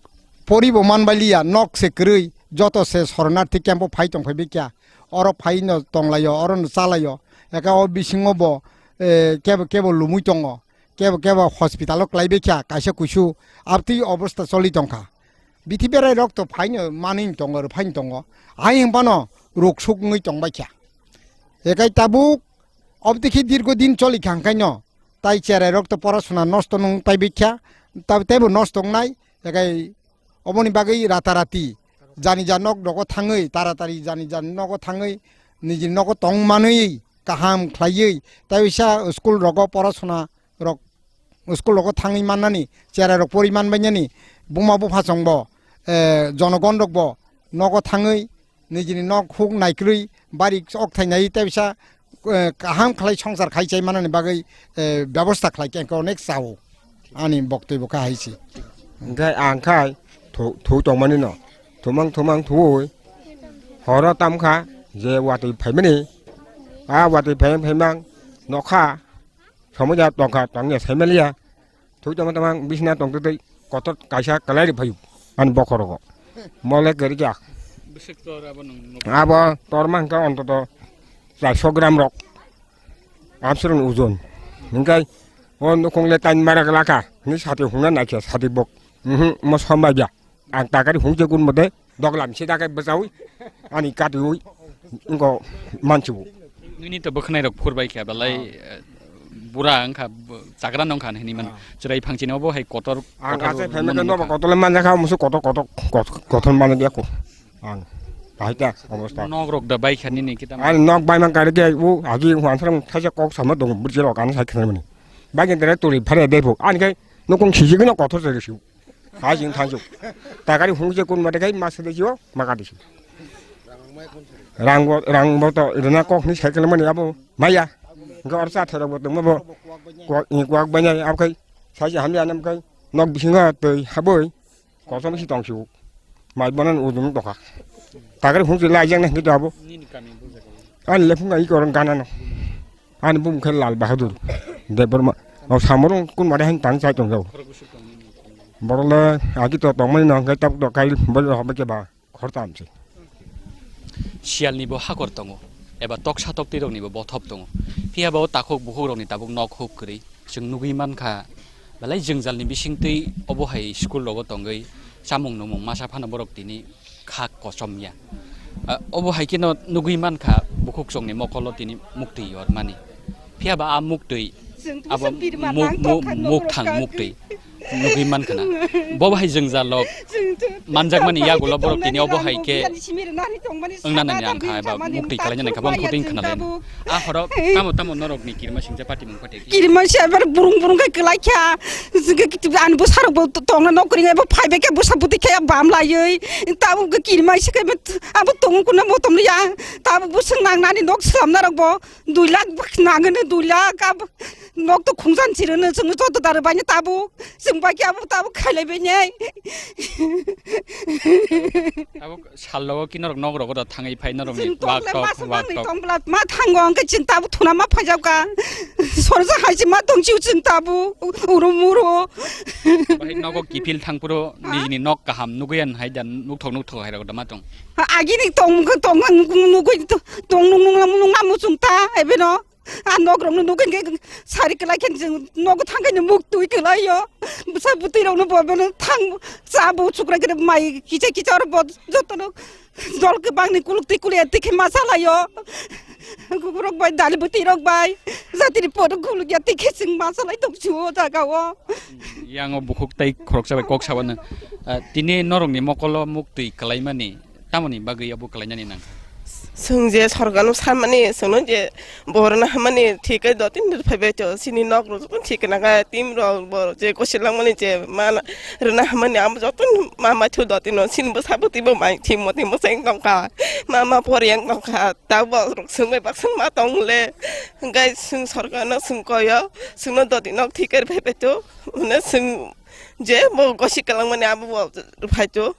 pori bo manbai liya, nok se kwrwi, joto se soronarthi camp o phai tong phai bikya. Oro phai no tonglaio, oro no chalaio. Eka o bisingo bo, eh, kebo, kebo lumui tongo. Kebo kebo hospital o kwlai bai kha kaisa kuisu, abtwi obostha choli tongkha. Bithi berai rok to phaino manwi tongo, rwphaino tongo. Hai hwnphano ruk suk wngwi tongbai kha. Ekai tabuk obtwi khe dirgo din choli kha hwnkhaino tai cherai rok to porasona nosto wng paibai kha, tab-, teibo nosto wngnai. Ekai oboni bagwi rata rati jani ja nok rogo thangwi, taratari jani ja nogo thangwi, nijini nogo tong manwi, kaham khlaiwi, tai uisa school rogo porasona rok, school rogo thangwi mannani, cherai rok pori manbainani, buma bupha chwngbo, eh, jonogon rokbo nogo thangwi, nijini nok huk naikrwi, bari okthai nai, tai uisa, eh, kaham khlai songsar khai chai mannani bagwi, eh, bebosta khlai khe onek chao. Ani boktoi bo kha hai se. Hwnkhe ang khai thu-, thu tongmani no. Thumang thumang thuwi horo tamkha je watwi phaimani. A watwi phaimang phaimang nokha. Somoja tongkha tongya saimaliya. Thu tongma tongma bisna tongtwtwi kotor kaisa kwlai ri phaio. Ani bokhorogo. Mole kwrwikya. Bwswk tor abo nwng nuk- Abo torma hwnkhe ontoto chairso gram rok. Amsrwng ojon. Hwnkhe o nukhungle tain mara glakha. Hwnwi sati hungna naikhe sati bok. Mhm, mo sombai bya. Ang takari hungje kun mode doglam se dakai bwchaui. Ani katiui. Ngo manchibu. Nini to bwkhwnai rok phurbai kha belai, eh, bura wngkha, b-, chagra nongkha hinwi man. Chwrai phangchini obo hai kotor, ang kotor achai phaimai nobo kotor manjakha, musu kotor, kotor, kotor, kotor manjakya ko. Ang, bahai ta obostha. Nok rok da bai kha nini kitam. Ani nok bai man kari ke u agi hwan sarang thaisa kok sama dong burje rok ani sai khna mani. Bai ke dere turi phare de bu. Ani kai nokong siji gino kotor se siu. Hai jing thang siu. Takari hung je kun mate kai mas de jio maka de siu. Rang bo, rang bo to rena kok ni sai khna mani abo maya. Ga orsa thero bo to mo bo. Kuak, kuak bai nai ab kai. Sai hamya nam kai. Nok bisinga tei haboi. Kosom si tong siu. Mai bonan udun tokha. Takari hung si lai jang na hingke abo. Ani lephung ai korang gana no. Ani bum khe Lal Bahadur Debbarma. O samurung kun mare han tang chai tong jau. Borok le agi to tongmani no hingke tabuk to kai bol hobe ke ba khortam se. Siyalni bo hakor tongo, eba toksa toktwi rokni bo bothop tongo. Phiya ba o takhuk bukhuk rokni tabuk nok huk kwrwi. Chwng nugwi mankha, belai jwngjalni bisingtwi obo hai school rogo tongwi chamung numung masa phano borok tini kha kochom ya. Ah, obo hai kheno nugwi mankha bukhuk chwngni mokolo tini muktwi yormani. Phiya ba a muktwi abo muk-, muk-, muktwi nugwi mankha na. Bo bahai jwngjal rok manjakmani yagulo borok tini obo hai khe wngna nani ang kha eba muktwi kalaina nang kha bo ang kho tini khna lai. A horo tamo tamo norok ni kirima singja party mung party. Kirima se ebar burung burung khe kwlai kha. Ani bwsarok bo tongna nok ring eba phai bai khe bwsa bwtwi khe bam laiwi. Tamo kirima se khe abo tong kuna motom ya. Tamo bwswk nang nani nok slam narok bo dui lakh nang ne dui lakh. Nok to khungjan chirwno chwngno joto daro baino tabuk, chwng bai khe abo tabuk khailai bainai. Abo sallogo kinorok nok rogo da thangwi phai norok ni wak tok wak tok. Ma thango hwnkhe chwng tabuk thuna ma phaijakka. Sorja hai se ma tongchiu chwng tabuk uru muru. Bahai nogo kiphil thangphuru nijini nok kaham nugwi an hai da nukthok nukthok hai rogo da ma tong. Agini tong tong nugwi tong nung nung nung ma muchung ta ebeno. A nok rok no nuk khe sari kwlai khe chwng nogo thang khe muk twi kwlai o. Bwsa bwtwi rok no bo bono thang cha bo chukra khe mai kicha kicha oro bo joto no dol kwbang ni kuluk twi kulya twi khe ma cha lai o. Kukurok bai dali bwtwi rok bai jatiri poro kuluk ya twi khe chwng ma cha lai tong chu o jaga o. Yang o bukhuk tai khoroksa bai kok sabano. Ah, tini norok ni mokolo muk twi kwlai mani. Tamoni bagwi abo kalainani nang? Chwng je sorkarno sanmani, chwngno je bo rwna hamani thik khe dotino phaibai to, chini nok rok joto thik khna kha, team rok bo je gosi langmani je ma rwna hamani amo joto ma ma thu dotino, chini bwsa bwtwi bo mai thik motwi mwsai wng tong kha, ma ma pori wng tong kha, ta bo rok chwng bai baksa ma tong le, hwnkhe chwng sorkarno chwng koi o, chwngno dotino thik khe phaibai to, hwnwi chwng. Je bo gosi kwlangmani abo bo phaitu.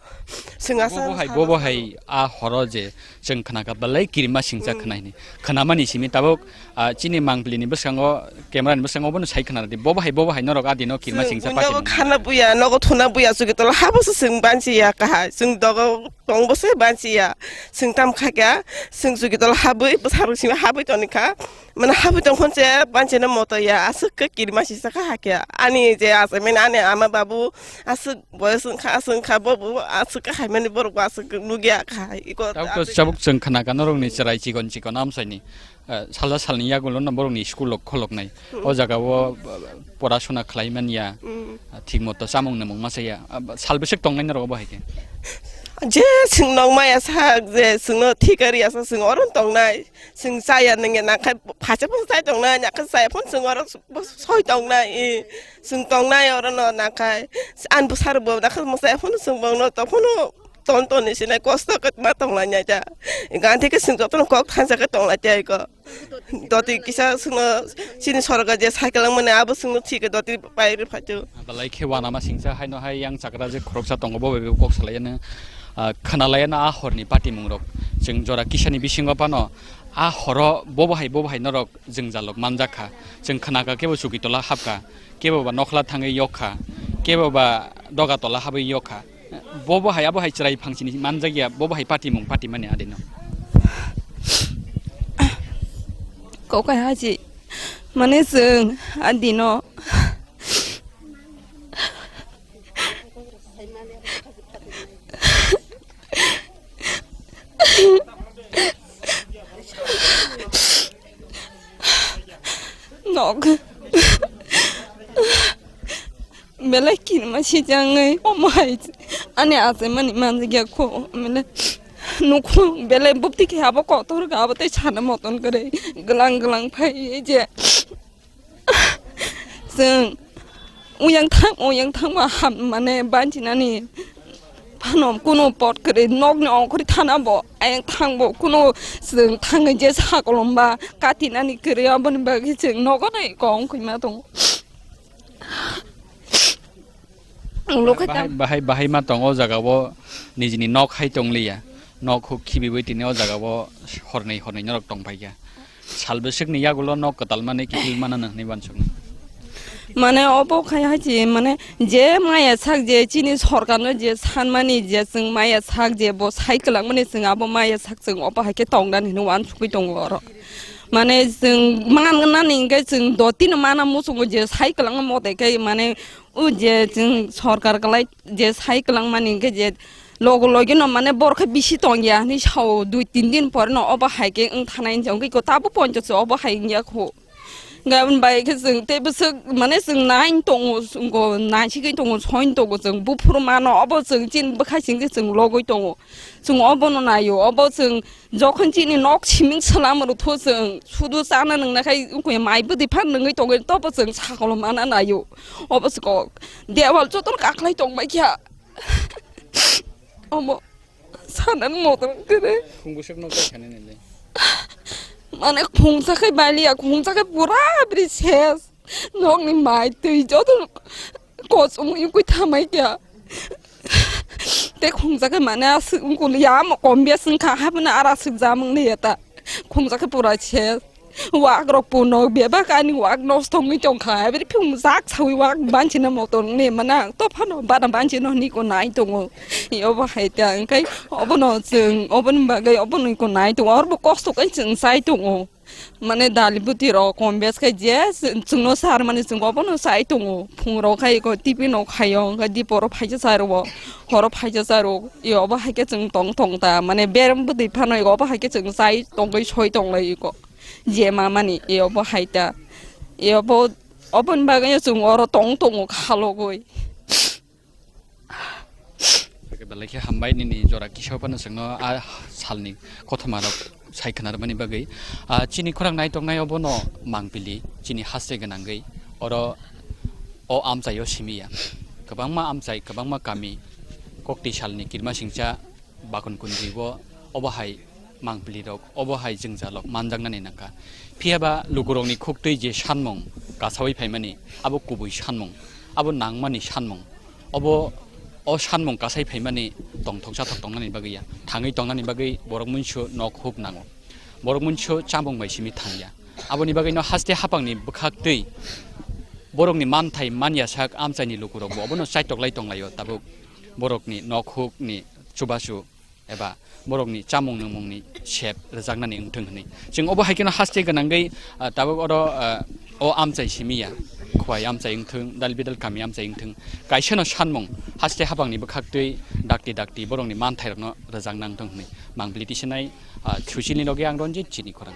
Chwng asa bo hai, bo bo hai a horo je chwng khna kha belai kirima singcha khna hini. Khna mani simi tabuk, ah, chini mangpili ni bwskango, camera ni bwskango bono sai khna di. Bo bo hai, bo bo hai norok a dino kirima singcha pati nogo mani. Khana buya, nogo thuna buya, chuki tola habo se chwng banchi ya kahai. Chwng dogo tong bo se banchi ya. Chwng tam kha kya, chwng chuki tola habwi, bwsarok simi habwi toni kha. Mane habwi tong phon se bancheno moto ya, aswk khe kirima sisa kha hakhe. Ani je asai mani ani ama babu aswk boyos wngkha, aswk wngkha, bo bo aswk kha hai mani borok bo aswk nugya kha. Iko tabuk to aswk chabuk chwng khna kha norokni chwrai chikon chikon amsaini, eh, salsa salni yagulo no borokni school rok kholoknai. Hmm. O jaga o, eh, porasona khlai manya, hmm, eh, thik moto chamung nwmung masa ya. Ah, sal bwswk tongnai norok bo hai khe? Je chwng nong maya sak, je chwngno thik ari asa chwng oro tongnai. Chwng chaya nungya nangkha phaisa phano chai tongnai, nangkha chaya phano chwng oro soi tongnai, i, chwng tongnai oro no nangkha. Ani bwsarok bo nangkha mwsai phano chwng bongno tongphano ton ton ni sinai kosto khe ma tonglai nai ta. Ganthe khe chwng jotono kok thansa khe tonglai ta iko. Doti kisa chwngno chini sorkar je cycle mani abo chwngno thik khe doti pai rw phaitu. Belai khe uanama singcha haino hai yang chakra je khoroksa tongo bo bai kok salai ano, ah, khna lai ano a horni patimung rok. Chwng jora kisani bisingo phano a horo bobo hai bobo hai norok jwngjalok manjak kha. Chwng khna kha kebo chuki tola hap kha, kebo ba nokhla thangwi yok kha, kebo ba doga tola habwi yok kha. Bobo hai abo hai chwrai phangsini manjak ya, bobo hai patimung patimani adino. Kokai haji mane chwng adino. Nok. Belai kirima sijangwi omo hai ani achaimani manjak ya kho. Belai nukhu belai bupti khe abo kotor khe abo tei sana moton kwrwi glang glang phai je. Chwng uyang thang, uyang thang ba ham, mane, banchinani phano kuno pot kwrwi nokni ongkhorwi thana bo, ayang thang bo kuno chwng thangwi je sakolom ba katinani kwrwi, aboni bagwi chwng nogo nai kong khwima tongo. Ulo khe bahai, tam bahai, bahai ma tong o jaga o nijini nok hai tong liya, nok huk khibiwi tini o jaga o hornwi hornwi norok tong phaikha. Sal bwswkni yagulo nok kwtal manwi kiphil mananw hwnwi uansuknai. Mane obo khai hai se, mane je maya sak je chini sorkarno je sanmani je chwng maya sak je bo sai kwlangmani chwng abo maya sak chwng obo hai khe tongnani hwnwi uansugwi tongo oro. Mane chwng mannani hwnkhe chwng dotino mana muchungo je sai kwlangma mote khe mane o je chwng sorkar kwlai je sai kwlangmani hwnkhe je logo logi no mane borok khe bisi tongya hinwi sao dui tin din pore no obo hai khe wng thanai hinwi hwnkhe iko tabo poncho se obo hai wngya kho. Hwnkhe aboni bai khe chwng tei bwswk mane chwng nine tongo, chwng nasigwi tongo, soin tongo chwng buphuru mano obo chwng chini bwkhai singkhe chwng logwi tongo. Chwng obono naio, obo chwng jokhon chini nok siming swlam rwthu chwng sudu chana nungna khai wngkhe mai bwdwi phan nungwi tongwi tobo chwng sakolo mana naio. Obo se kok dewal jotono kaklai tongbai kha. Omo sanani motom kwrwi. Khungbushuk nok tai sanani le. Mane khungsa khai baliya, khungsa khai pura bri ses. Nokni mai twi joto kochomwi wngwi thamai kha. Tei khungsa khai mane aswk wngkuli ya, amo kom bias wngkha, haphano ara swk jamwng liya ta. Khungsa khai pura ses. Wak rok puno bebak ani wak nosto wngwi tongkha. Abri phung jak sawi wak banchina motor wngni mana to phano bana banchino hwnwi ko nai tongo. Obo hai ta hwnkhe obono chwng oboni bagwi obono ko nai tongo. Orbo kosto kai chwng chai tongo. Mane dali buti rok kom bes khai je chwngno sar mani chwng obono sai tongo. Phung rok khai ko tipi no khayo, khai diporo phaisa sai rwo, horo phaisa sai rwo. I obo hai khe chwng tong tong ta, mane berem bwtwi phano i obo hai khe chwng sai tongwi soi tong lai i ko. Je ma mani i obo hai ta. I obo, oboni bagwi chwng oro tong tongo khalogwi. Belai khe hambai nini jora kisa phano chwngno a salni kothoma rok sai khna rwmani bagwi. Ah, chini khorang nai tongnai obono mangpili chini haste gwnangwi oro o amchaio simi ya. Kwbangma amchai, kwbangma kami, kokti salni kirma singcha bakun kundwi o obo hai mangpili rok, obo hai jwngjalok manjaknani nangkha. Phiya ba lukurokni khuktwi je sanmung kasawi phaimani, abo kubui sanmung, abo nangmani sanmung. Obo o sanmung kasai phaimani tongthok chathok tongnani bagwi ya, thangwi tongnani bagwi borok munsu nok huk nango. Borok munsu chamung bai simi thangya. Aboni bagwino haste haphangni bwkhaktwi borokni manthai manya sak amchaini lukurokbo obono chaitoklai tonglaio tabuk borokni nok hukni chubachu eba borokni chamung nungmungni sep rwjaknani wngthung hwnwi. Chwng obo hai kheno haste gwnangwi, ah, tabuk oro, ah, o amchai simi ya, khwai amchai wngthung, dal bidal kami amchai wngthung, kaisano sanmung haste haphangni bwkhaktwi dakti dakti borokni manthairokno rwjakna wngthung hwnwi mangpili tisinai, ah, Susilni loge ang Ranjit chini khorang.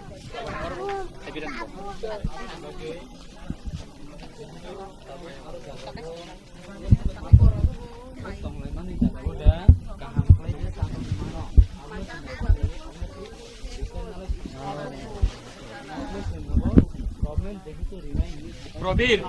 Probir.